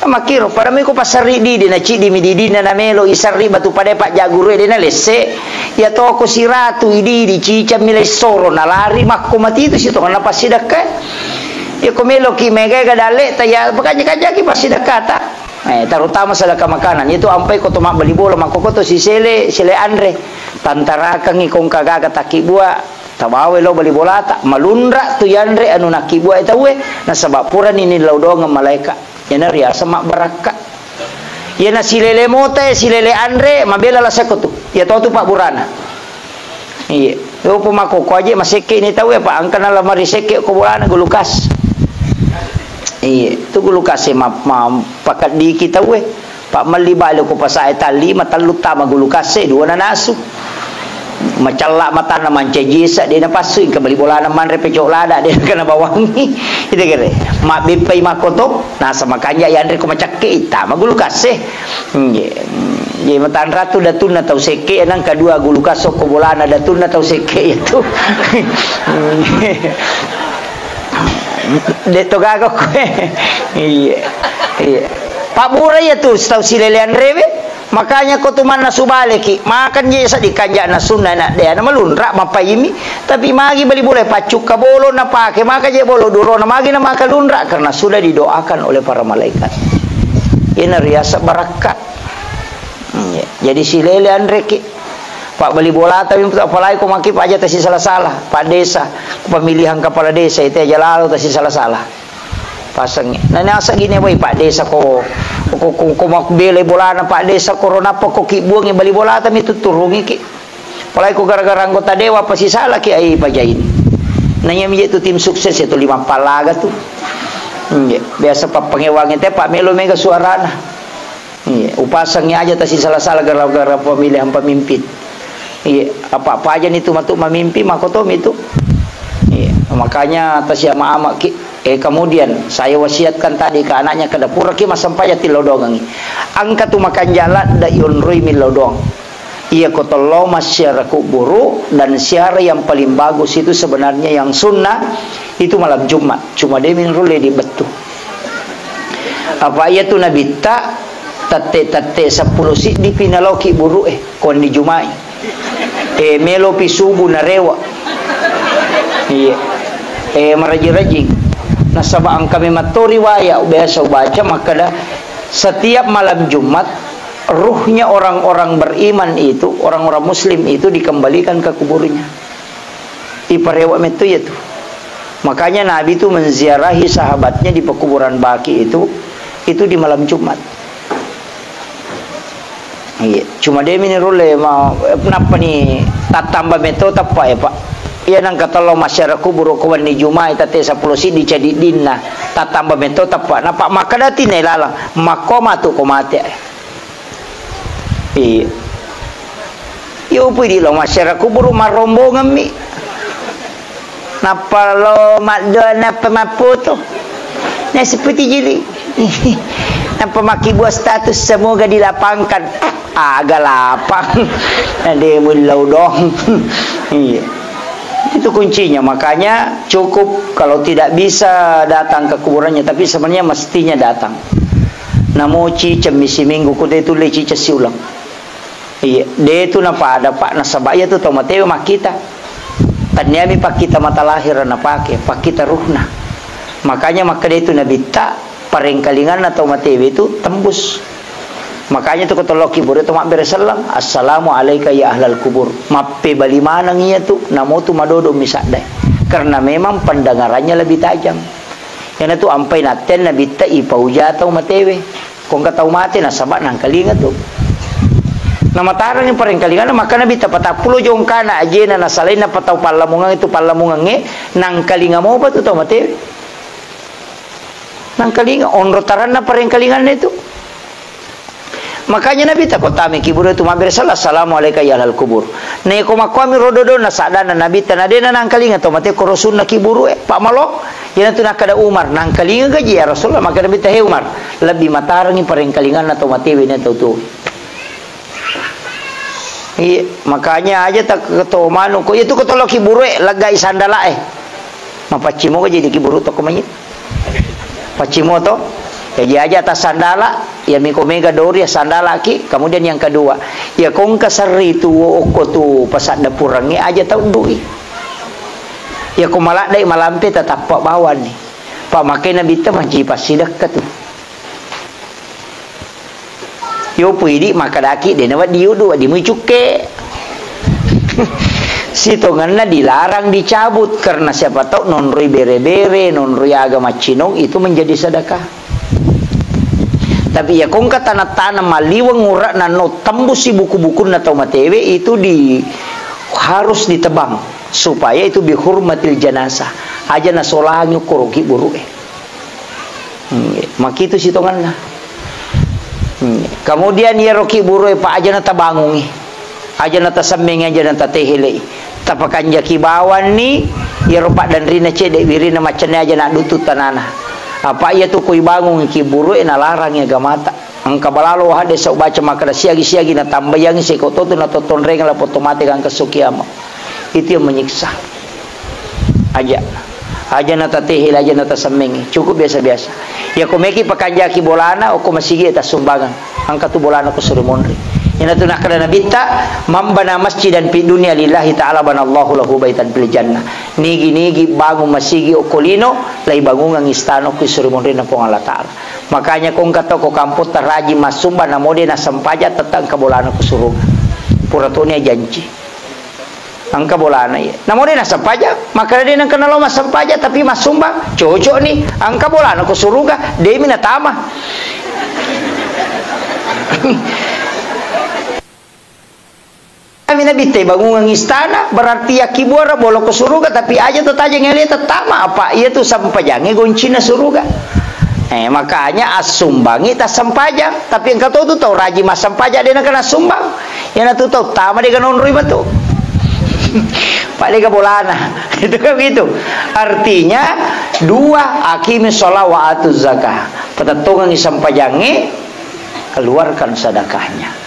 Makkiro, pada miko passerri didi, na ciddi mi didinna na melo isarri batu pada pajjaguru de na lesse. Iya toko siratu ididi, cicammi lessoro, na lari makko matitu si tongana passidakka. Iya ko meloki mega ga dalle ta ya, pakanja-kanjaki passidakkata. Eh, terutama sedekah makanan. Itu ampai ko to mabbali bola, makko ko to sisele, sele anre. Tantarakangi kongka gaga takkibua, tabawa lo bali bolata, malunra tu yanre anu nakkibua tauwe, nasaba purani nillau doangeng malaeka. Iyana riaseng mabbarakka. Iyana silele mota, silele anre, mabela lasako tu. Iya to tu pabburana. Iya. Yo pemako ko aje masekke ni tauwe, apa angkana lamari sekke ko bolana gulukas. Iya, tu gulukas e ma-, ma-, pakeddiki tauwe. Pak melli bale ko pasae talli, matellu tama gulukas e, dua nanasu. Macella matanna mancaji esa, de napassu, engka bali bolana manre pecok lada, de nakana bawangi. Ite kere, mabbeppai makkoto, nasa makanja yanre ko macakke, tama gulukas e. Nggih. Nggih, matanratu datunna tau sekke, nang kadua gulukas okko bolana datunna tau sekke itu. De to gaga koe. Iya. Iya. Pabbura iya tu tau silelean rewe. Makanya ko tu manna subaleki, makan je seddi kanjana sunna na de ana malunra mapaimi, tapi magi bali bola paccukka bolo napake, maka je bolo durona magi na maka lunra karena sudah didoakan oleh para malaikat. Ina riasa barakka. Hmm, ya. Jadi silele anreki. Pak bali bolata mi, apalagi ko maki paja tasi salah-salah, Pak Desa, pemilihan kepala desa itu aja lalu tasi salah-salah. Pasangi. Nah, nasa gini wai Pak Desa ko, ko, ko, ko mabbelai bolana Pak Desa ko ronapa ko kibbuangi bali bolata mi tuturungi ki. Apalagi ko gara-gara anggota dewan pasti salah ki ai pajaini. Nah, iya mi je tu tim sukses itu lima palaga tu. Hmm, ya. Biasa pappangewangi te Pak melo mega suarana. Iya, upasangi aja tasi salah-salah gara-gara pemilihan pemimpin. Iya, apa-apa aja nitu matu mamimpi, makotomi tu. Iya, makanya tasi ama-ama ki. Eh, kemudian saya wasiatkan tadi ke anaknya, kada pura ki massempajang tillau doangengi. Engka tu makanjala da ionroi millau doang. Iya ko tello massiara kuburu dan siara yang paling bagus itu sebenarnya yang sunnah itu malam Jumat. Cuma de minrulle di bettu. Apa iya tu nabitta, tette-tette seppulo siddi pi naloki buru'e, ko wenni Juma'i. E, melopi subu narewa. Iya. E, maraji-rajing. Nasaba engka memang to riwaya, biasa ubaca makkada, setiap malam Jumat, ruhnya orang-orang beriman itu, orang-orang muslim itu dikembalikan ke kuburnya. Iparewa metto iya tu. Makanya Nabi tu menziarahi sahabatnya di pekuburan Baqi itu, itu di malam Jumat. Iya, cuma de mini rulle ma, nappani tattamba metto teppa ya, Pak. Iya nang katello masyarakat kubur ko wenni Jumat tette seppulo siddi cadiddinna tattamba metto teppa. Napa makkadati nai lalang, makko matu ko mate. Iya. Yo pui di lo masyarakat kubur marrombongan mi. Nappa lo maddoa, nappa mappoto. Nah, seperti jili. Nappa makkibua status, "Semoga dilapangkan." Aga lapang. Nah, de mullau dong. Iya. Itu kuncinya. Makanya cukup kalau tidak bisa datang ke kuburannya, tapi sebenarnya mestinya datang. Namo ciceng mi siminggu, kude tulle ciceng siulang. Iya, de tu napada, Pak, nasaba iya tu tau matewe makkita. Tanniami pakkita mata lahir napake, pakkita ruhna. Makanya makkeda itu Nabitta, parengkalinganna tau matewe itu tembus. Makanya tu ko tolloki kuburu tu mabbere sellang, "Assalamu alaika ya ahlal kubur." Mappebali maneng iya tu, namo tu madodo misaddai. Karena memang pendengarannya lebih tajam. Iyana tu ampai natten Nabitta ipauja tau matewe. Ko engka tau mate nasaba nangkalinga tu. Namatarangi parengkalinganna, maka Nabitta patappulo jongkana ajena nasalainna patau pallamungang itu pallamungangnge, nangkalinga mopa tu tau matewe. Nangkalinga onro taranna parengkalinganna itu. Makanya Nabitta ko tami kuburu tu mabbere sala, "Assalamu alaika ya ahlal kubur." Neko makkuami rodo-dona sadana Nabitta nadena nangkalinga tau mate koro sunna kuburu e, Pak Malo. Iyana tu nakkeda Umar, "Nangkalinga gaji ya Rasulullah?" Maka Nabitta, "He Umar, lebih matarangi parengkalinganna tau matewe na tau tuwe." Iya, makanya aja tak keto manu ko itu ketolo kuburu e, lega sandala e. Mapaccimo gaji di kuburu toko mai. Paccimo to. Jadi aja atas sandala, ya miko mega dori ya sandala ki. Kemudian yang kedua, ya kongka serri tu okko tu pasadda purangi aja tau dui. Ya ko maladai malampe tetappa bawani. Pak makai Nabitta manci passidekka tu. Yopo idi makkedaki de nawedding udu, wedding mui cukke. Sitongenna dilarang dicabut karena siapa tahu nonroi bere-bere, nonroi aga maccinong itu menjadi sedekah. Tapi ya kongka tanah-tanah maliweng urak nano tembusi buku-bukunna tau matewe itu di harus ditebang supaya itu bihurmatil janasah. Aja nasolangi ukkuroki buru'e. Hmm, makitu sitonganna. Hmm. Kemudian iyaro kuburu e, Pak, aja natabangungi. Aja natasemmengi, aja natatehelei. Tapakanjaki bawanni iyaro paddanrina cedde wirina maccanne aja naddutu tanana. Apa iya tu koi bangungi kuburu e nalarang agamata. Engka balalo hadde sau baca makkeda siagi-siagi natambayangi seko totu natottonreng lapotto mate gangka sukiama. Itu yang menyiksa. Aja. Aja natatehe, aja natasemmengi. Cukup biasa-biasa. Ya ko meki pakanjaki bolana, okko masigi tasumbangan. Angka tu bolana ko suri monri. Ina tu nakkeda Nabitta, "Man bana masjidan fid dunya lillahi ta'ala banallahu lahu baitan fil jannah." Nigi-nigi bangun masigi okko lino, lai bangungang istana okko suri monri na Puang Allah Ta'ala. Makanya ko engka to ko kampotta rajin massumba, namo de nasempaja, tette engka bolana ko suruga. Pura toni ajanci. Engka bolana iya. Namo de nasempaja, makkeda de nengka nalo masempaja tapi massumba, cocok ni. Engka bolana ko suruga, de mi natama. Kami Nabitta bangungang istana, berarti yakkibuara bolo ko suruga, tapi aja to tajeng ele tetama apa iya tu sempajange goncina suruga. Eh, makanya assumbangi tassempajang, tapi engka to tu tau rajin massempajang de nakena sumbang. Yana tu tau tama de ganonroi matu. Pak de bolana. Itu kan begitu. Artinya dua, aqimi sholat wa atuz zakah. Patettongengi sempajange, keluarkan sedekahnya.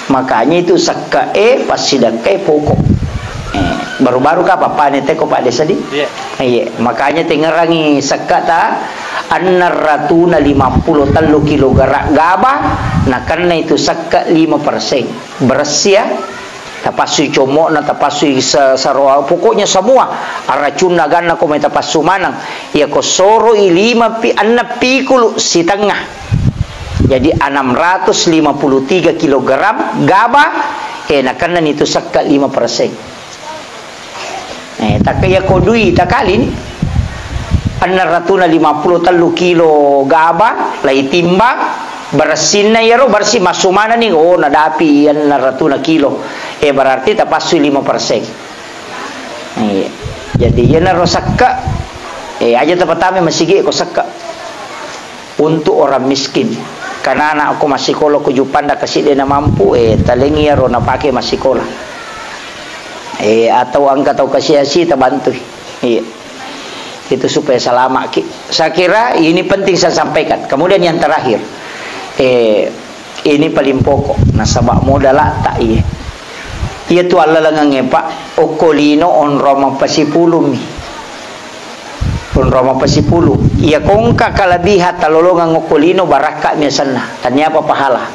Makanya itu sekka e, passidekka e pokok. Eh, baru-baru ka papane teko Pak Desa di? Iya. Iya, makanya tengerangi sekka ta, enneng ratuna limappulo tellu kilogram gaba, nakenna itu sekka lima persen. Beres ya, tapassui commo'na, tapassui sa-, saroa, pokoknya semua aracunna ganna ko mai tapassu maneng. Iya ko soroi lima pi-, enneng pikulu sitengah. Jadi enam ratus lima puluh tiga kilogram gaba, eh, nakennani tu sekka lima persen. Eh, takka iya ko dui takalini, enneng ratuna lima puluh tellu kilo gaba, lai timbang, beressinna iyaro, bersih massu manenni, oh, nadapi enneng ratuna kilo. Eh, berarti tapassui lima persen. Iya. Jadi, iyanaro sekka, eh, aja tapatama masigi ko sekka. Untuk orang miskin. Karena anakku masikola ko Juppandang kasi de namampu, eh, talengi iyaro napake masikola. Eh, atau engka tau kasi-asi tabantui. Iya. Itu supaya selamat ki. Saya kira ini penting saya sampaikan. Kemudian yang terakhir, eh, ini paling pokok. Nasaba modala ta iye. Iya tu allalengengnge, Pak, okko lino onrong mappasipulumi. Onrong mappasipulu. Iya ko engka kalebihan talolongeng okko lino, barakka mi asenna. Tania apa pahala.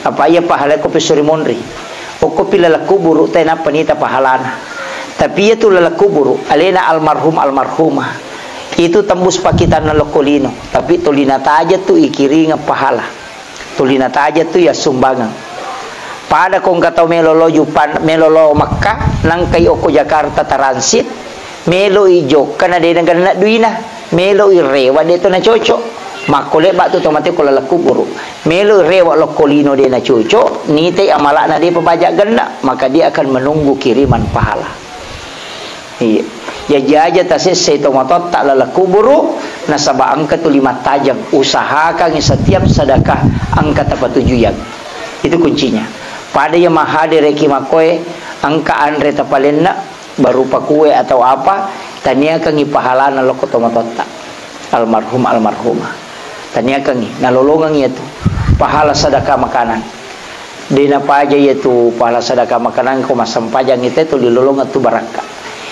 Apa iya pahala ko pesuri monri. Okkopi laleng kuburu, te nappa nita pahalana. Tapi iyatu laleng kuburu, alena almarhum almarhumah. Itu tembus pakitanna lokko lino, tapi tuli nataja tu ikiringeng pahala. Tuli nataja tu yassumbangeng. Pada ko engka tau melo lo Jupan, melo lo Mekka, nangkai okko Jakarta transit, melo i jokka na de nagenna duina, melo i rewa de to nacoco. Makko lebba tu tomate ko laleng kuburu. Melo i rewa lokko lino de nacoco, nitai amalana de pabaja genna, maka dia akan menunggu kiriman pahala. Iya. Jaji aja tasessai tomatoatta laleng kuburu, nasaba engka tuli mattajeng, usahakangi setiap sedekah engka tapatujuyang. Itu kuncinya. Pada iya mahadereki makkoe, engka anre tapalenna, berupa kue atau apa, taniakangi pahalana lokko tomatoatta. Almarhum, almarhumah. Taniakangi, nalolongengi iyatu. Pahala sedekah makanan. De napaja iyatu pahala sedekah makanan ko massempajang ite tu lilolongeng tu barakka.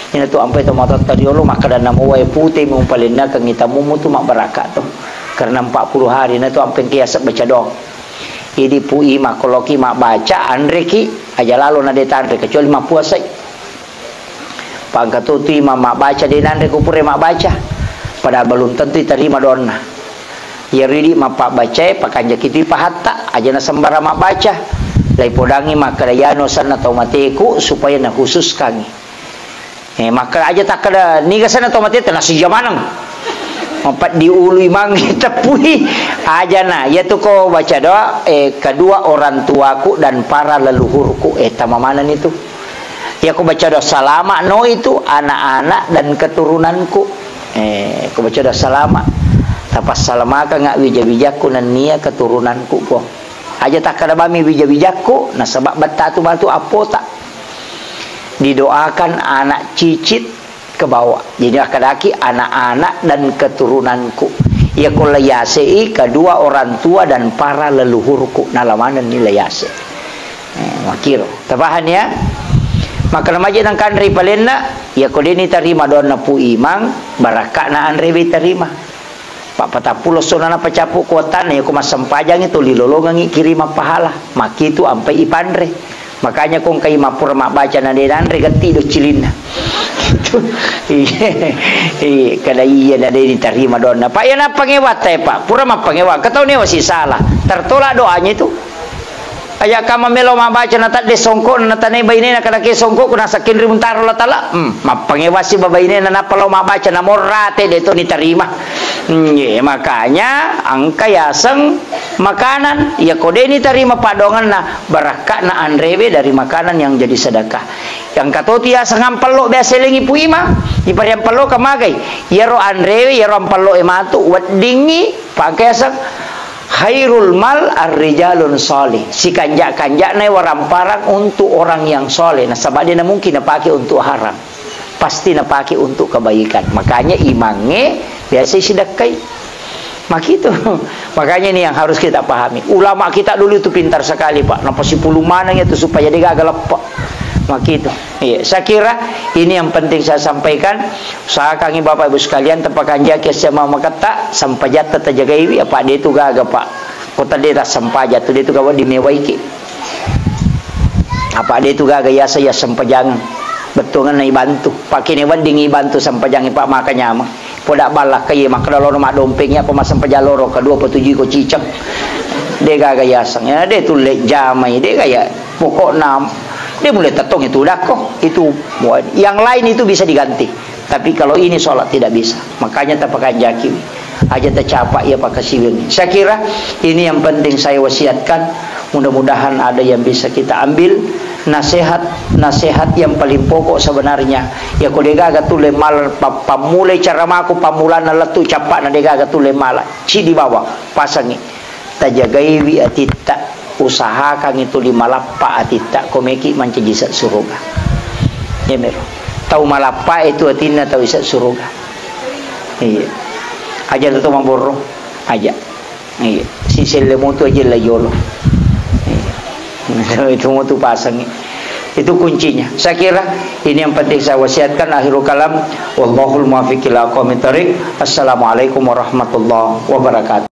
Ina tu ampai tomatoatta riolo makkeda namo wae pute mumpalennakengi tamummu tu mabbarakka tu. Karena empat puluh hari na tu ampai engka yaseng baca doang. Idi Pu Imang, ko loki mabbaca, anreki, aja lalo na de tanre, kecuali mappuasai. Pangka tu, tu Imang mabbaca, de nanre ku pura mabbaca. Padahal belum tentu iterima doanna. Iyaro idi mappabbacae, pakanjaki tu pahatta, aja na sembarang mabbaca. Laipodangi makkeda, "Iyanu asenna tau mateku," supaya nakhususkangi. Eh, makkeda aja takkeda, "Niga asenna tau mate?" Tenasija maneng. Mapeddi ului mangi teppui. Ajana, iyatu ko baca doa, eh, kedua orang tuaku dan para leluhurku. Eh, tama maneng itu. Iyako baca doa salama no itu anak-anak dan keturunanku. Eh, ko baca doa salama, tapassalamakangnga wija-wijakku nennia keturunanku, Puang. Aja takkeda bami wija-wijakku, nasaba betta tu matu appota. Didoakan anak cicit ke bawah. Jadi akkedaki anak-anak dan keturunanku. Iyako layasei kedua orang tua dan para leluhurku. Nalamanenni layase. Eh, makiro. Tapahang ya? Maka lamaje nangkanre palenna, iyako deni tarima doanna Pu Imang, barakka'na anrewe tarima. Pa patappulo essona nappa cappu kuwatanna, iyako massempajangngi tuli lolongengngi kirimang pahala. Makkitu ampai ipanre. Makanya ko engkai mappura mabbaca na de nanre, gatti doccilinna. Iya, iya, kada iya na de ditarima doanna. Pa iya nappangewatta, Pak. Pura mappangewa, engka tau newa sisala. Tertolak doanya itu. Aja kama melo mabbaca na tadde songko na tanai bainena, kada ke songko ku nasakkin ri muntaro la tala. Hmm, mappangewa si babainena nappa lao mabbaca na morrate de to nitarima. Hmm, ye, makanya engka yaseng makanan, iyako de nitarima paddoangenna, barakka'na anrewe dari makanan yang jadi sedekah. Yang katoti yaseng ampello biasa lengi Pu Imang, ipariampello kamagai. Iyaro anrewe, iyaro ampello e matu, weddingngi, pake yaseng khairul mal arrijalun salih. Sikanja-kanja'na waramparang untuk orang yang saleh. Nasaba de na mungkin napake untuk haram. Pasti napake untuk kebaikan. Makanya imangnge biasa sidekkai. Makitu. Makanya ini yang harus kita pahami. Ulama kita dulu itu pintar sekali, Pak. Napa sipulung maneng itu supaya de gaga leppa. Makitu. Iya, saya kira ini yang penting saya sampaikan. Usahakangi Bapak Ibu sekalian, tepakanjaki sia mamaketta, sempajatta tajagaiwi, apa de tu gaga, Pak. Kota de tassempajang tu de tu gaga dimewaiki. Apa de tu gaga yasa ya sempajang. Bettuanna ibantu. Pakene wedding ibantu sempajang, Pak, maka nyameng. Poda ballakka ye makkeda loro maddompeng, apa massempajang loro kedua petujui ko ciceng. De gaga yaseng. Ya, de tulle jamai, de gaya. Pokokna de mulai tettong itu dakko. Itu yang lain itu bisa diganti. Tapi kalau ini sholat tidak bisa. Makanya tapakanjaki. Aja tacapa iya pakasiwini. Saya kira ini yang penting saya wasiatkan. Mudah-mudahan ada yang bisa kita ambil nasihat-nasihat yang paling pokok sebenarnya. Ya, ko de gaga tulle mal pa-, pammulai caramaku, pammulana lettu cappana de gaga tulle mala. Cidi bawang, pasangi. Tajagaiwi atitta, usahakangi tuli malappa atitta, ko meki mancaji ise suruga. Yamero. Tau malappa itu atinna tau ise suruga. Iya. Aja tu maborro, aja. Iya. Si selle mutu aja la yolo. Iya. Itu mutu pasangi. Itu kuncinya. Saya kira ini yang penting saya wasiatkan. Akhirul kalam. Wallahul muwaffiq ila aqwamit thariq. Assalamualaikum warahmatullahi wabarakatuh.